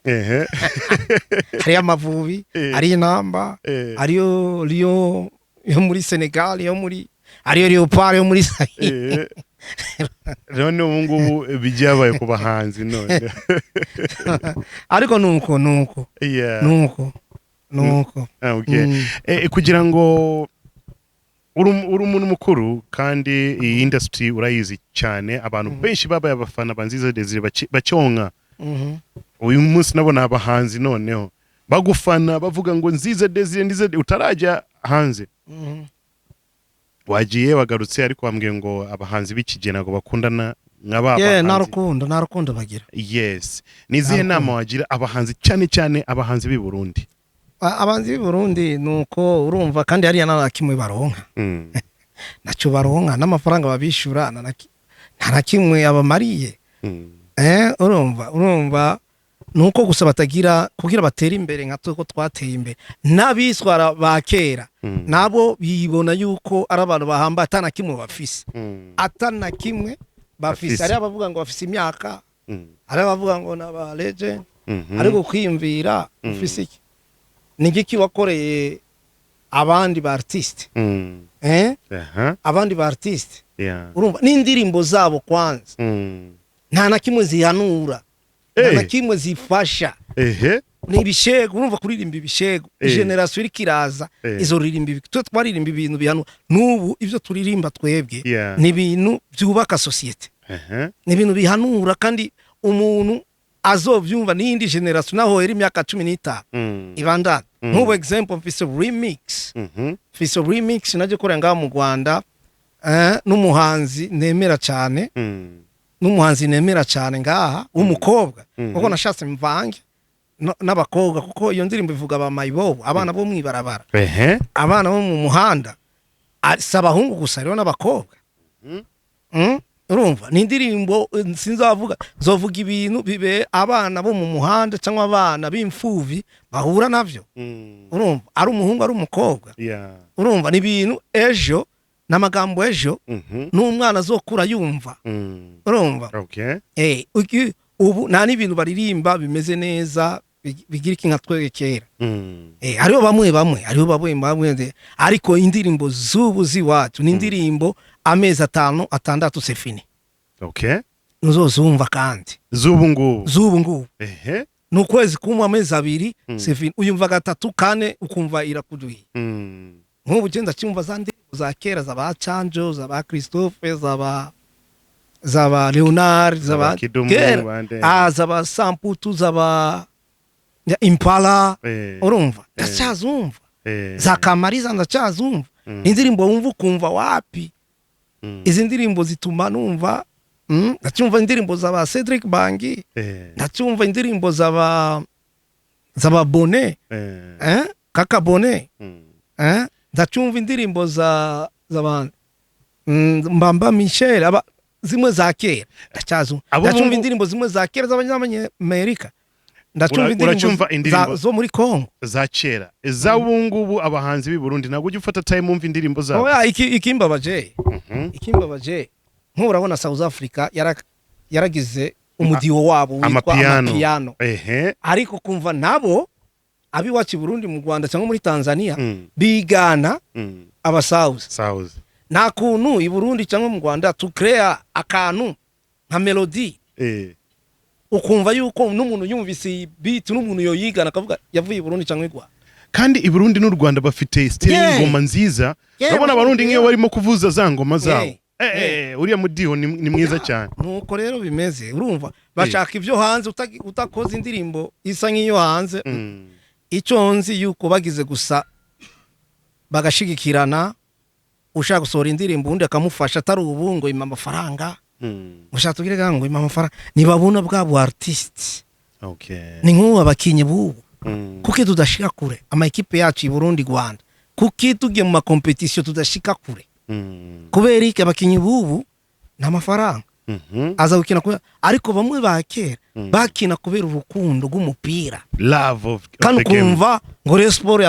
Hariyo Amavubi, hariyo Intamba, hariyo Lion yo muri Senegal, yo muri, hariyo Leopard yo muri Zaire. None ubu ngubu byabaye ku bahanzi none. Ariko nuko nuko. Kugira ngo uri umuntu mukuru kandi iyi industry urayizi cyane, abantu benshi babaye abafana ba Nziza Desire bacyonka. Uyu munsi nabona abahanzi noneho bagufana bavuga ngo Nziza Desire, Nziza utarajya hanze. Wagiye wagarutse, ariko wambwiye ngo abahanzi b'iki gihe ntabwo bakundana nka ba Yeah, nta bahanzi. rukundo, nta rukundo bagira. Yes, ni izihe Nta nama wagira abahanzi, cyane cyane abahanzi b'i Burundi? Abahanzi b'i Burundi, nuko urumva kandi hariya nta na kimwe baronka. Ntacyo baronka, n'amafaranga babishyura nta na kimwe abamariye. Urumva nuko gusa batagira kugira batere imbere nka twe ko twateye imbere. N'abiswara ba kera nabo bibona yuko ari abantu bahamba, ata na kimwe bafise. Ata na kimwe bafise. Bafise. Hari abavuga ngo bafise imyaka, hari abavuga ngo ni aba legend, ariko kwiyumvira, ufise iki? Ni igiki wakoreye abandi ba artiste? Abandi ba artiste, urumva n'indirimbo zabo kwanza nta na kimwe zihanura, nta na kimwe zifasha. Ni ibishego. Urumva kuririmba ibishego, génération iriko iraza izoririmba ibi? Twe twaririmba ibintu bihanura. N'ubu ibyo turirimba twebwe ni ibintu byubaka société, ni ibintu bihanura, kandi umuntu azovyumva n'iyindi génération naho yari imyaka 15 ibandana. Nk'ubu example, mfise remix, mfise remix najye korera ngaha mu Rwanda, n'umuhanzi nemera cyane, n'umuhanzi nemera cyane ngaha w'umukobwa, kuko nashatse mvange n'abakobwa, kuko iyo ndirimbo ivuga ba mayibobo, abana bo mwibarabara, abana bo mu muhanda. Si abahungu gusa, hariho n'abakobwa. Urumva ni indirimbo, sinzavuga, zovuga ibintu bibe abana bo mu muhanda cyangwa abana b'imfuvyi bahura navyo. Urumva, ari umuhungu, ari umukobwa. Urumva ni ibintu ejo n'amagambo ejo n'umwana azokura yumva. Urumva? Ubu nta n'ibintu baririmba bimeze neza, bigira iki nka twebwe kera. Hariho bamwe bamwe, hariho bamwe bamwe, ariko indirimbo z'ubu z'iwacu ni indirimbo amezi 5, 6, c'est fini. Ntuzozumva kandi. Z'ubu ngubu? Z'ubu ngubu. Ni ukwezi kumwe, amezi 2, c'est fini. Uyumva gatatu, kane, ukumva irakuduhiye. Nk'ubu ugenda cyumva za ndirimbo za kera za ba Canjo, za ba Christophe, za ba Leonard, za ba Kidumu, kera. Bande. Ah, za ba Samputu, za ba Impala. Urumva, ndacyazumva. Za Kamariza ndacyazumva. Indirimbo wumva ukumva wapi. Izi ndirimbo zituma numva, ndacyumva indirimbo za ba Cedric Bangi. Ndacyumva indirimbo za ba Bone. Kaka Bone. Ndacyumva indirimbo za ba Mbamba Michel, aba zimwe za kera ndacyazumva. Abo Ndacyumva indirimbo zimwe za kera z'abanyamerika, ndacyumva indirimbo Uracyumva indirimbo zo muri Congo. za kera. Iz'ubu ngubu, abahanzi b'i Burundi, ntabwo ujya ufata time wumva indirimbo zabo? Oya, ikimbabaje, ikimbabaje, nk'ubu urabona South Africa yaragize umudiho wabo witwa Amapiano. Amapiano. Ariko kumva nabo abiwacu i Burundi, mu Rwanda cyangwa muri Tanzania bigana abasauzi. South. Nta kuntu i Burundi cyangwa mu Rwanda tukereya akantu nka melody, ukumva yuko n'umuntu yumvise iyi beat, n'umuntu yoyigana akavuga yavuye i Burundi cyangwa i Rwanda. Kandi i Burundi n'u Rwanda bafite style y'ingoma nziza. Urabona Abarundi nk'iyo barimo kuvuza za ngoma zabo, uriya mudiho ni mwiza cyane. Nuko rero bimeze, urumva bashaka ibyo hanze, utakoze indirimbo isa nk'iyo hanze. Icyo nzi yuko bagize gusa bagashigikirana, ushaka gusohora indirimbo undi akamufasha, atari ubu ngo ima amafaranga, ushaka tubwire ngo ima amafaranga, ntibabona bwa bu artiste. Ni nk'ubu abakinyi b'ubu, kuki tudashika kure ama ekipe yacu i Burundi, Rwanda? Kuki tugiye mu ma compétition tudashika kure? Kubera iki? Abakinyi b'ubu ni amafaranga. Aza gukina kubera, ariko bamwe ba kera bakina kubera urukundo rw'umupira. Love of Kandi the game. ukumva ngo Rayon Sport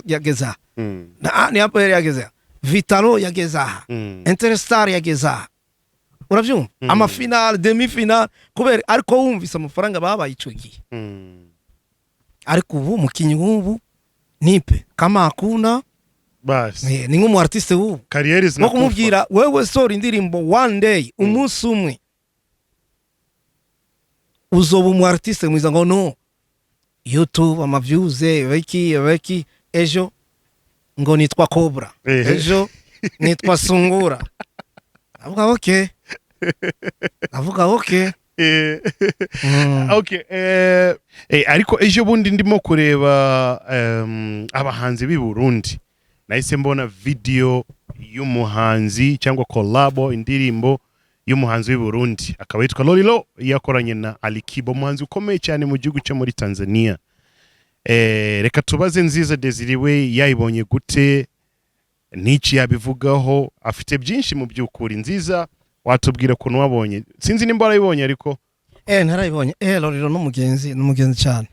yageze aha, ni APR yageze aha, Vital'O yageze aha, Interstar yageze aha, urabyumva? Ama finale, demi finale, kubera ariko wumvise amafaranga babaye icyo gihe. Ariko ubu umukinnyi w'ubu nipe kama hakuna. Basi. Ni nk'umu artiste w'ubu Carrière nko zinakufa. kumubwira wewe sora indirimbo, one day, umunsi umwe uzoba umu artiste mwiza, ngo no YouTube, ama views, beki beki, ejo ngo nitwa Cobra, ejo nitwa Sungura, avuga okay, avuga okay. Okay, ariko ejo bundi ndimo kureba abahanzi b'i Burundi, nahise mbona video y'umuhanzi cyangwa collabo, indirimbo y'umuhanzi w'i Burundi akaba yitwa Lolilo, yakoranye na Alikiba, umuhanzi ukomeye cyane mu gihugu cyo muri Tanzania. Reka tubaze Nziza Desire we yayibonye gute, n'iki yabivugaho. Afite byinshi mu by'ukuri. Nziza, watubwira ukuntu wabonye? Sinzi nimba warayibonye ariko. Narayibonye. Lolilo n'umugenzi, n'umugenzi cyane.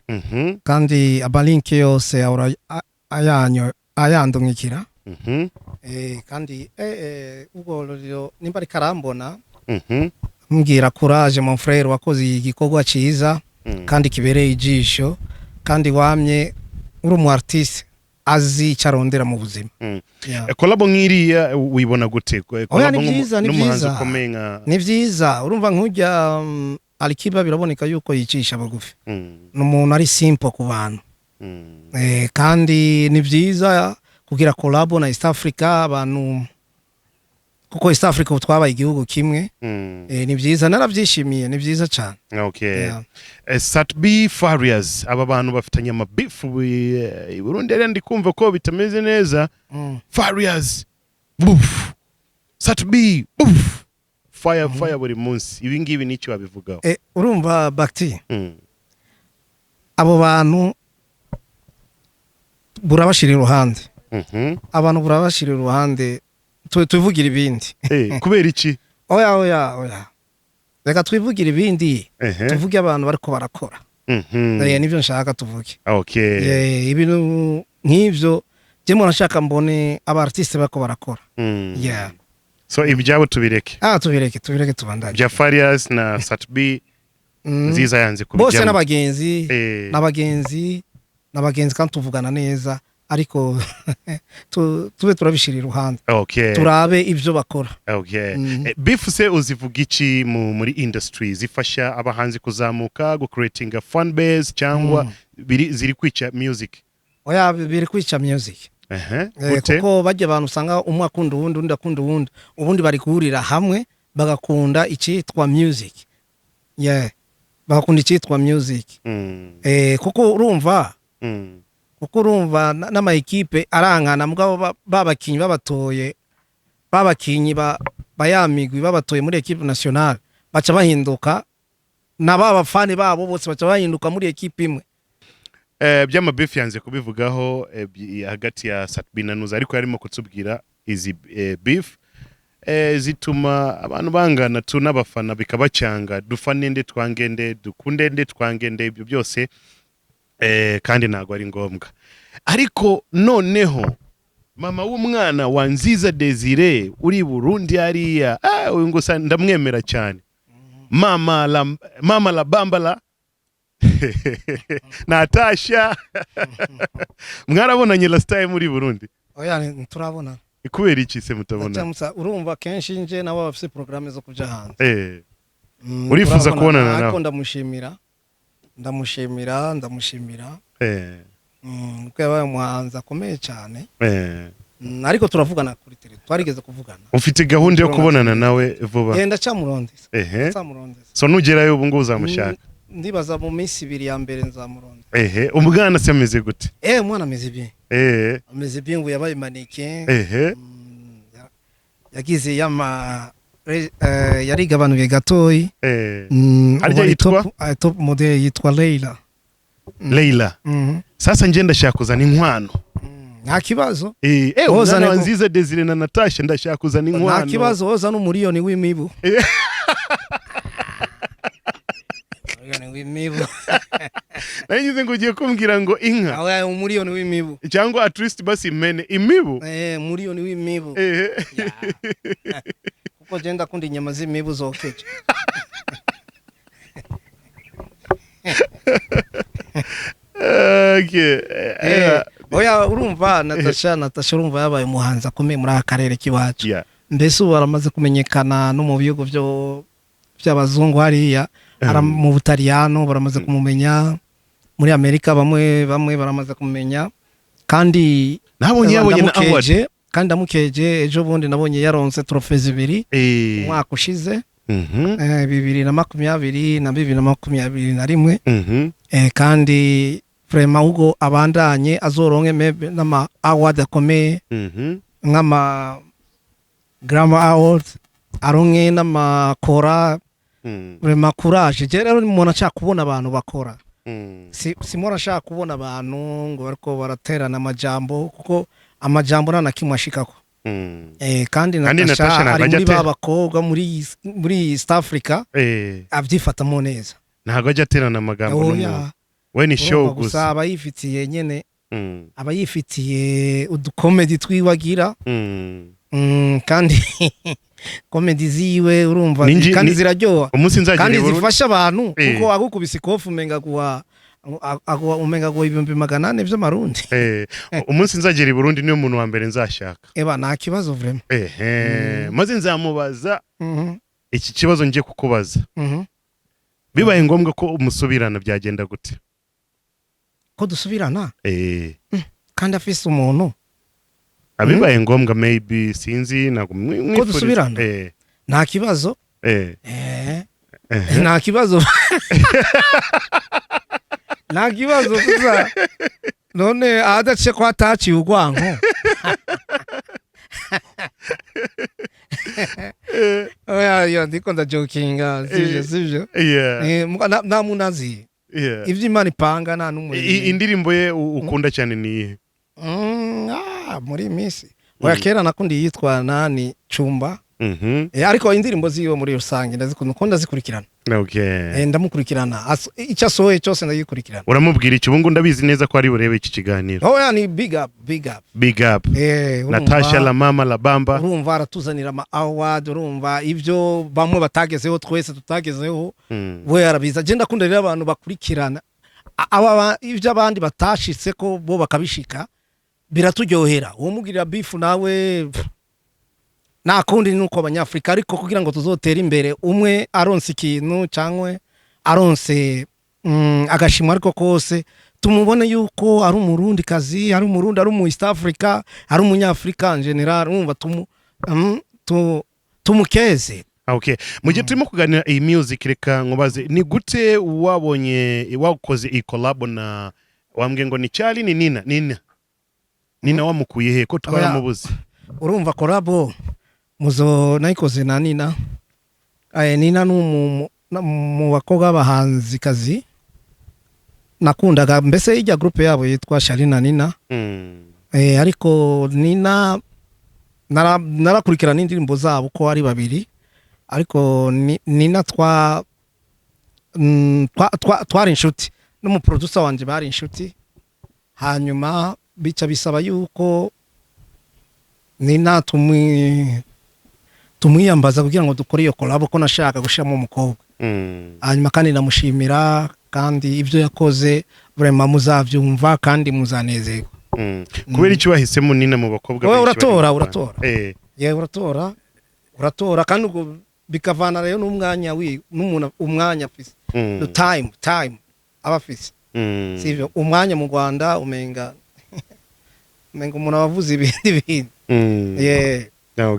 Kandi ama link yose ahora ayanyo ayandungikira. Kandi ubwo Lolilo nimba ariko arambona, mbwira courage mon frère, wakoze igikorwa cyiza kandi kibereye ijisho, kandi wamye uri umu artiste azi icyo arondera mu buzima. Yeah. Collabo nk'iriya wibona gute? Oya, Collabo ni byiza, ni n'umuhanzi byiza. ukomeye nka Ni byiza. Urumva nk'ujya Alikiba biraboneka yuko yicisha bugufi. Ni umuntu ari simple ku bantu. Kandi ni byiza kugira collabo na East Africa, abantu, kuko East Africa ubu twabaye igihugu kimwe. Ni byiza, narabyishimiye, ni byiza cyane. Yeah. Sat-B, Farious, aba bantu bafitanye ama beef i Burundi, rero ndi kumva ko bitameze neza. Farious buf, Sat-B buf, fire fire buri munsi. Ibi ngibi nicyo wabivugaho? Urumva Bakti, abo bantu burabashira iruhande. Abantu burabashira iruhande, tuvugira ibindi. Kubera iki? Oya, oya, oya, reka twivugire ibindi. Tuvuge abantu bariko barakora. Nivyo nshaka tuvuge. Ibintu nk'ivyo je mpora nshaka mbone aba artiste bariko barakora. Yeah. So ibyabo tubireke. Ah, tubireke, tubireke, tubandanye. Bya Farious na Sat-B. Nziza yanze Bose kubijyamo. n'abagenzi. N'abagenzi, n'abagenzi, kandi tuvugana neza, ariko tube turabishira iruhande. Turabe ibyo bakora. Beef se uzivuga iki muri industry? Zifasha abahanzi kuzamuka, gucreatinga fan base, cyangwa ziri kwica music? Oya, biri kwica music. Gute? Kuko bajya abantu usanga umwe akunda uwundi, undi akunda uwundi, ubundi bari guhurira hamwe bagakunda icyitwa music, yeah, bagakunda icyitwa music. Kuko urumva n'ama ekipe arangana, mugabo babakinyi babatoye, babakinyi ba ya migwi babatoye muri équipe nationale, baca bahinduka na ba bafani babo bose, baca bahinduka muri ekipe imwe. By'ama beef yanze kubivugaho, hagati ya Sat-B na Nuza, ariko yarimo kutubwira izi beef zituma abantu bangana tu n'abafana bikabacanga, dufane nde, twange nde, dukunde nde, twange nde, ibyo byose, kandi ntabwo ari ngombwa. Ariko noneho mama w'umwana wa Nziza Desire uri i Burundi hariya, uyu ngo ndamwemera cyane, mama la bambala Natasha, mwarabonanye last time muri Burundi? Oya, nturabona. Kubera iki se mutabona? Ndacamutsa, urumva kenshi nje nabo bafise programme zo kuja hanze. Urifuza Turabonana, kubonana nawe? Ariko ndamushimira, ndamushimira, ndamushimira. Kuko yabaye umuhanzi akomeye cyane. Ariko turavugana kuri tele, twarigeze kuvugana. Ufite gahunda yo kubonana nawe vuba? Ndacamurondeza. Ndacamurondeza. So nugerayo ubu ngubu uzamushaka? Ndibaza mu minsi 2 ya mbere nzamurondeza. Umwana se ameze gute? Umwana ameze bien. Ameze bien, ngo yabaye mannequin. Yagize yama yarigabanuye gatoyi. Harya Ubu ari yitwa? Top model, yitwa Leila. Leila. Sasa nje ndashaka kuzana inkwano. Nta kibazo. Umwana wa Nziza Desire na Natasha, ndashaka kuzana inkwano. Nta kibazo, woza n'umuriyoni w'imibu. Umuriyoni w'imibu. Nari ngize ngo ugiye kumbwira ngo inka. Awe, umuriyoni w'imibu. Cyangwa at least basi imene imibu. Umuriyoni w'imibu. Kuko je ndakunda inyama z'imibu zokeje. Oya, urumva Natasha urumva yabaye umuhanzi akomeye muri aka karere k'iwacu. Mbese ubu aramaze kumenyekana no mu bihugu by'abazungu hariya, mu Butaliyano baramaze kumumenya, muri Amerika bamwe bamwe baramaze kumumenya, kandi Nabonye yabonye na award. Kandi ndamukeje, ejo bundi nabonye yaronse trophée zibiri umwaka ushize, 2020 na 2021. Kandi vraiment ubwo abandanye azoronke maybe n'ama award akomeye, nk'ama Grammy Awards, aronke n'amakora. Vraiment courage. Je rero umuntu ashaka kubona abantu bakora, simora ashaka kubona abantu ngo bariko baraterana amajambo, kuko amajambo nta na kimwe ashikako. Kandi Kandi Natasha Natasha ntabwo ari ajya muri ba atera. bakobwa muri East Africa abyifatamo neza. Ntabwo ajya aterana amagambo Oya. n'umuntu. We ni show Urumva gusa gusa. aba yifitiye nyene, aba yifitiye udukomedi twiwagira. Kandi komedi ziwe urumva kandi ziraryoha. Umunsi nzagera Kandi i Burundi. zifasha abantu, kuko agukubise ikofu umenga guha umenga guha 400,000 vy'amarundi. Umunsi nzagera i Burundi niyo muntu wa mbere nzashaka. Eba, nta kibazo vraiment. Maze nzamubaza iki kibazo ngiye kukubaza. Bibaye ngombwa ko umusubirana byagenda gute? Ko dusubirana? Kandi afise umuntu. Abibaye ngombwa, maybe, sinzi, ntabwo Ko dusubirana? Nta kibazo. Nta kibazo, nta kibazo gusa none ahadaciye ko hataciye urwanko. Oya, yo ndiko ndajokinga, sivyo? Sivyo? Yeah. Nta muntu azi ivyo Imana ipanga, nta n'umwe. Indirimbo ye ukunda cyane ni iyihe? Muri iyi minsi, oya, kera nakundi yitwa nani, Cumba. Ariko indirimbo ziwe muri rusange ndazikunda, ko ndazikurikirana. Ndamukurikirana. Icyo asohoye cyose ndagikurikirana. Uramubwira iki ubu ngubu? Ndabizi neza ko ari burebe iki kiganiro. Oya, ni big up, big up. Big up. Urumva- Natasha la mama la bamba. Urumva aratuzanira ama award, urumva ibyo bamwe batagezeho twese tutagezeho, we arabiza. Agenda akunda rero abantu bakurikirana ibyo abandi batashitse ko bo bakabishika, biraturyohera. Uwo mugirira beef nawe, pff, nta kundi nuko abanyafurika. Ariko kugira ngo tuzotere imbere, umwe aronse ikintu cyangwa aronse agashimwa, ariko kose tumubone yuko ari umurundi kazi, ari umurundi, ari umu East Africa, ari umunyafurika en général, urumva tumukeze. Okay, mu gihe turimo kuganira iyi music, reka nkubaze: ni gute wabonye wakoze iyi collab na, wambwiye ngo ni Charly, ni Nina? Nina wamukuye he ko twaramubuze? Urumva collabo muzo nayikoze na Nina. Nina ni mu bakobwa b'abahanzikazi nakundaga, mbese ijya groupe yabo yitwa Charly na Nina. Ariko Nina narakurikirana indirimbo zabo uko ari babiri, ariko Nina twari inshuti n'umuproducer wanje, bari inshuti. Hanyuma bica bisaba yuko Nina tumwiyambaza kugira ngo dukore iyo collab, ko nashaka gushiramo umukobwa. Hanyuma kandi ndamushimira, kandi ibyo yakoze vraiment muzavyumva kandi muzanezerwa. Kubera iki wahisemo Nina mu bakobwa Wowe benshi bari uratora, mu Rwanda? uratora. Yewe, uratora, uratora, kandi ubwo bikavana rero n'umwanya wi n'umuntu umwanya afise, the time aba afise. Sivyo? Umwanya mu Rwanda umenga umuntu aba avuze ibindi bintu. Yeah.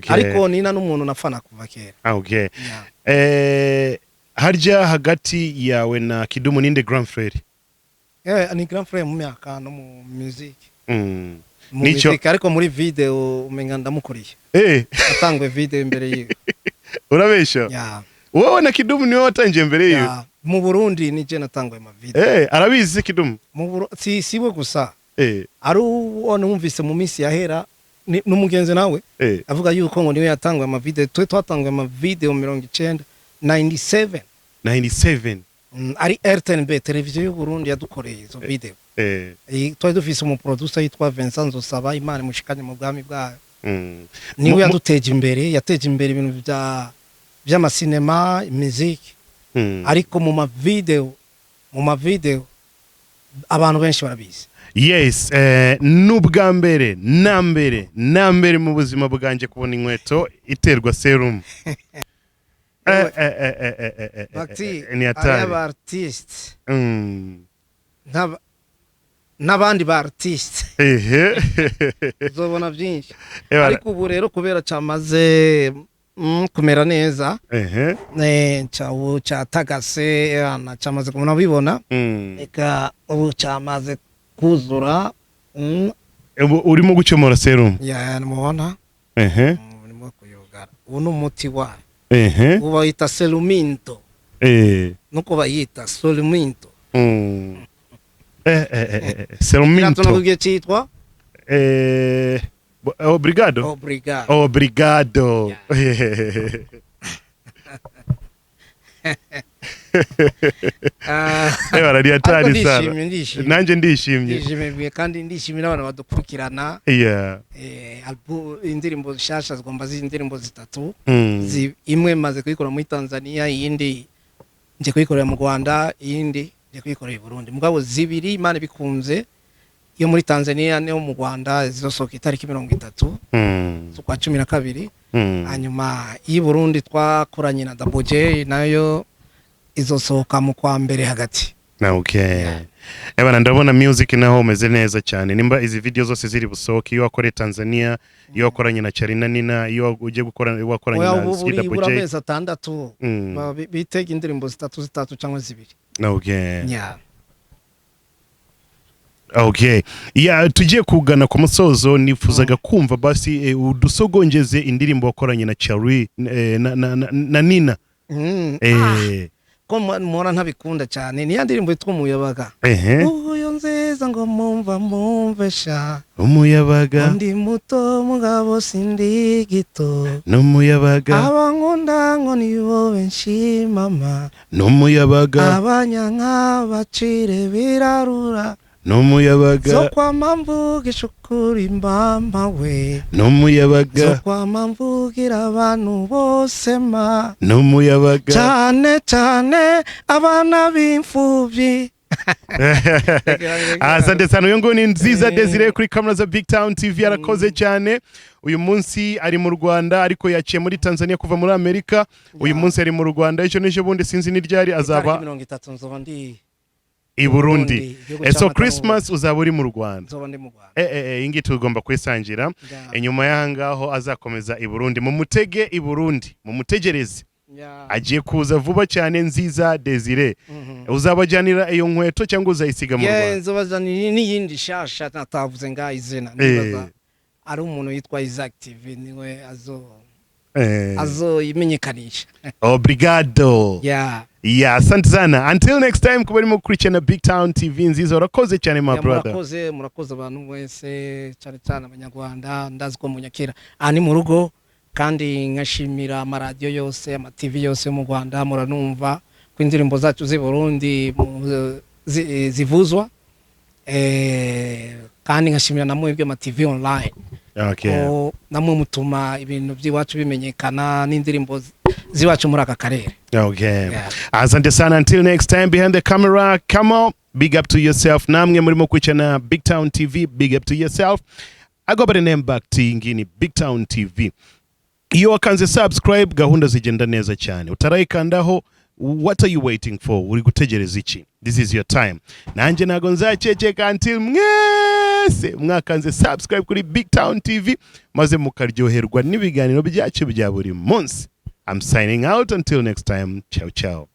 Ariko Nina n'umuntu nafana kuva kera. Yeah. Harya hagati yawe na Kidumu ninde grand frère? Yeah, ni grand frère mu myaka no mu music. Mu music, ariko muri video umenga ndamukuriye. Atangwe video imbere yiwe. Urabesha? Yeah. Wowe na Kidumu niwe watangiye mbere yiwe? Yeah. Mu Burundi ni je natangwe ma video. Arabizi se Kidumu? Mu si we gusa. Ari uwo numvise mu minsi yahera n'umugenzi nawe avuga yuko ngo niwe yatangwe ama video, twe twatangwe ama video 90, 97. 97. Ari RTNB, televiziyo y'u Burundi, yadukoreye izo video. Twari dufise umuproducer yitwa Vincent Nzosaba, Imana imushikanye mu bwami bwayo. Niwe yaduteje imbere, yateje imbere ibintu bya by'amasinema, imiziki. Ariko mu ma video abantu benshi barabizi. Yes, n'ubwa mbere na mbere na mbere mu buzima bwanjye kubona inkweto iterwa serumu. Bakti Ni ari hatari. Aba artiste n'abandi ba artiste uzobona byinshi. Ariko ubu rero kubera cyamaze kumera neza, ubu cyatagase ana cyamaze kubona bibona. Eka ubu cyamaze kuzura. Ubu urimo gucomora serumu? Ya, mubona. Urimo kuyugara, ubu ni umuti wayo. Ubu bayita seruminto. Nuko bayita seruminto. Seruminto. Nakubwiye cyitwa Obrigado. Obrigado. Obrigado. Ah, Ni ariko hatari sana. Ndishimye, ndishimye. Nanjye ndishimye. Ndishimye kandi ndishimye n'abantu badukurikirana. Indirimbo zishasha zigomba ziba indirimbo zitatu. Imwe maze kuyikora muri Tanzania, iyindi nje kuyikorera mu Rwanda, iyindi nje kuyikorera i Burundi. Mugabo zibiri, Imana bikunze, iyo muri Tanzania niyo mu Rwanda zizosohoka itariki 30 z'ukwa 12. Hanyuma y'i Burundi twakoranye na Double J nayo izosohoka mu kwa mbere hagati. Okay. Ebana, ndabona music naho umeze neza cyane. Nimba izi video zose ziri busohoke, iyo wakoreye Tanzania, iyo wakoranye na Charly na Nina, iyo ugiye gukora, iyo wakoranye Oya, na ubu Ski buri Double buri J. amezi 6 bitega indirimbo zitatu zitatu cyangwa zibiri. Yeah. Okay. Yeah, tugiye kugana ku musozo. Nifuzaga kumva basi udusogongeze indirimbo wakoranye na Charly na Nina. Ko mpora ntabikunda cyane, niya ndirimbo yitwa Umuyabaga. Uyu nziza. Nziza ngo mumva mumve sha. Umuyabaga. Ndi muto mugabo sindi gito. N'umuyabaga. Abankunda ngo nibo benshi mama. N'umuyabaga. Abanyanka bacire birarura. N'umuyabaga. Zo kwama mvugisha ukuri mbamba we. Zo N'umuyabaga. kwama mvugira abantu bose ma. N'umuyabaga. Cyane cyane abana b'imfubyi. Asante sana. Uyu nguyu ni Nziza Desire kuri kamera za Big Town TV. Arakoze cyane. Uyu munsi ari mu Rwanda, ariko yaciye muri Tanzania kuva muri Amerika. Uyu munsi ari mu Rwanda, ejo n'ejo bundi, sinzi n'iryari, azaba 30 nzoba ndi i Burundi. Igihugu So c'amata. Christmas uzaba uri mu Rwanda? Nzoba ndi mu Rwanda. Eh, iyi ngiyi tugomba kuyisangira. Inyuma y'aha ngaho azakomeza i Burundi. Mumutege i Burundi, mumutegereze. Agiye kuza vuba cyane, Nziza Desire. Uzabajyanira iyo nkweto cyangwa uzayisiga mu Yeah, Rwanda? nzobazanira n'iyindi shasha natavuze ngaho izina. Nibaza ari umuntu yitwa Isaac TV niwe azo azoyimenyekanisha. Obrigado. Yeah. Yeah, asante sana. Until next time, kuba urimo gukurikirana Big Town TV. Nziza, urakoze cyane, my brother. Murakoze, murakoze abantu mwese, cyane cyane Abanyarwanda. Ndazi ko munyakira aha ni mu rugo, kandi nkashimira amaradiyo yose, ama TV yose yo mu Rwanda. Muranumva ko indirimbo zacu z'i Burundi zivuzwa, kandi nkashimira na mwebwe ama TV online ko namwe mutuma ibintu by'iwacu bimenyekana n'indirimbo z'iwacu muri aka karere. Yeah. Asante sana. Until next time, behind the camera, come on, big up to yourself. Namwe murimo gukurikirana Big Town TV, big up to yourself. I go by the name Back T, ngini Big Town TV. Iyo wakanze subscribe, gahunda zigenda neza cyane. Utarayikandaho, what are you waiting for? Uri gutegereza iki? This is your time. Nanjye ntago nzaceceka until mwese mwakanze subscribe kuri Big Town TV, maze mukaryoherwa n'ibiganiro byacu bya buri munsi. I'm signing out until next time. Ciao ciao.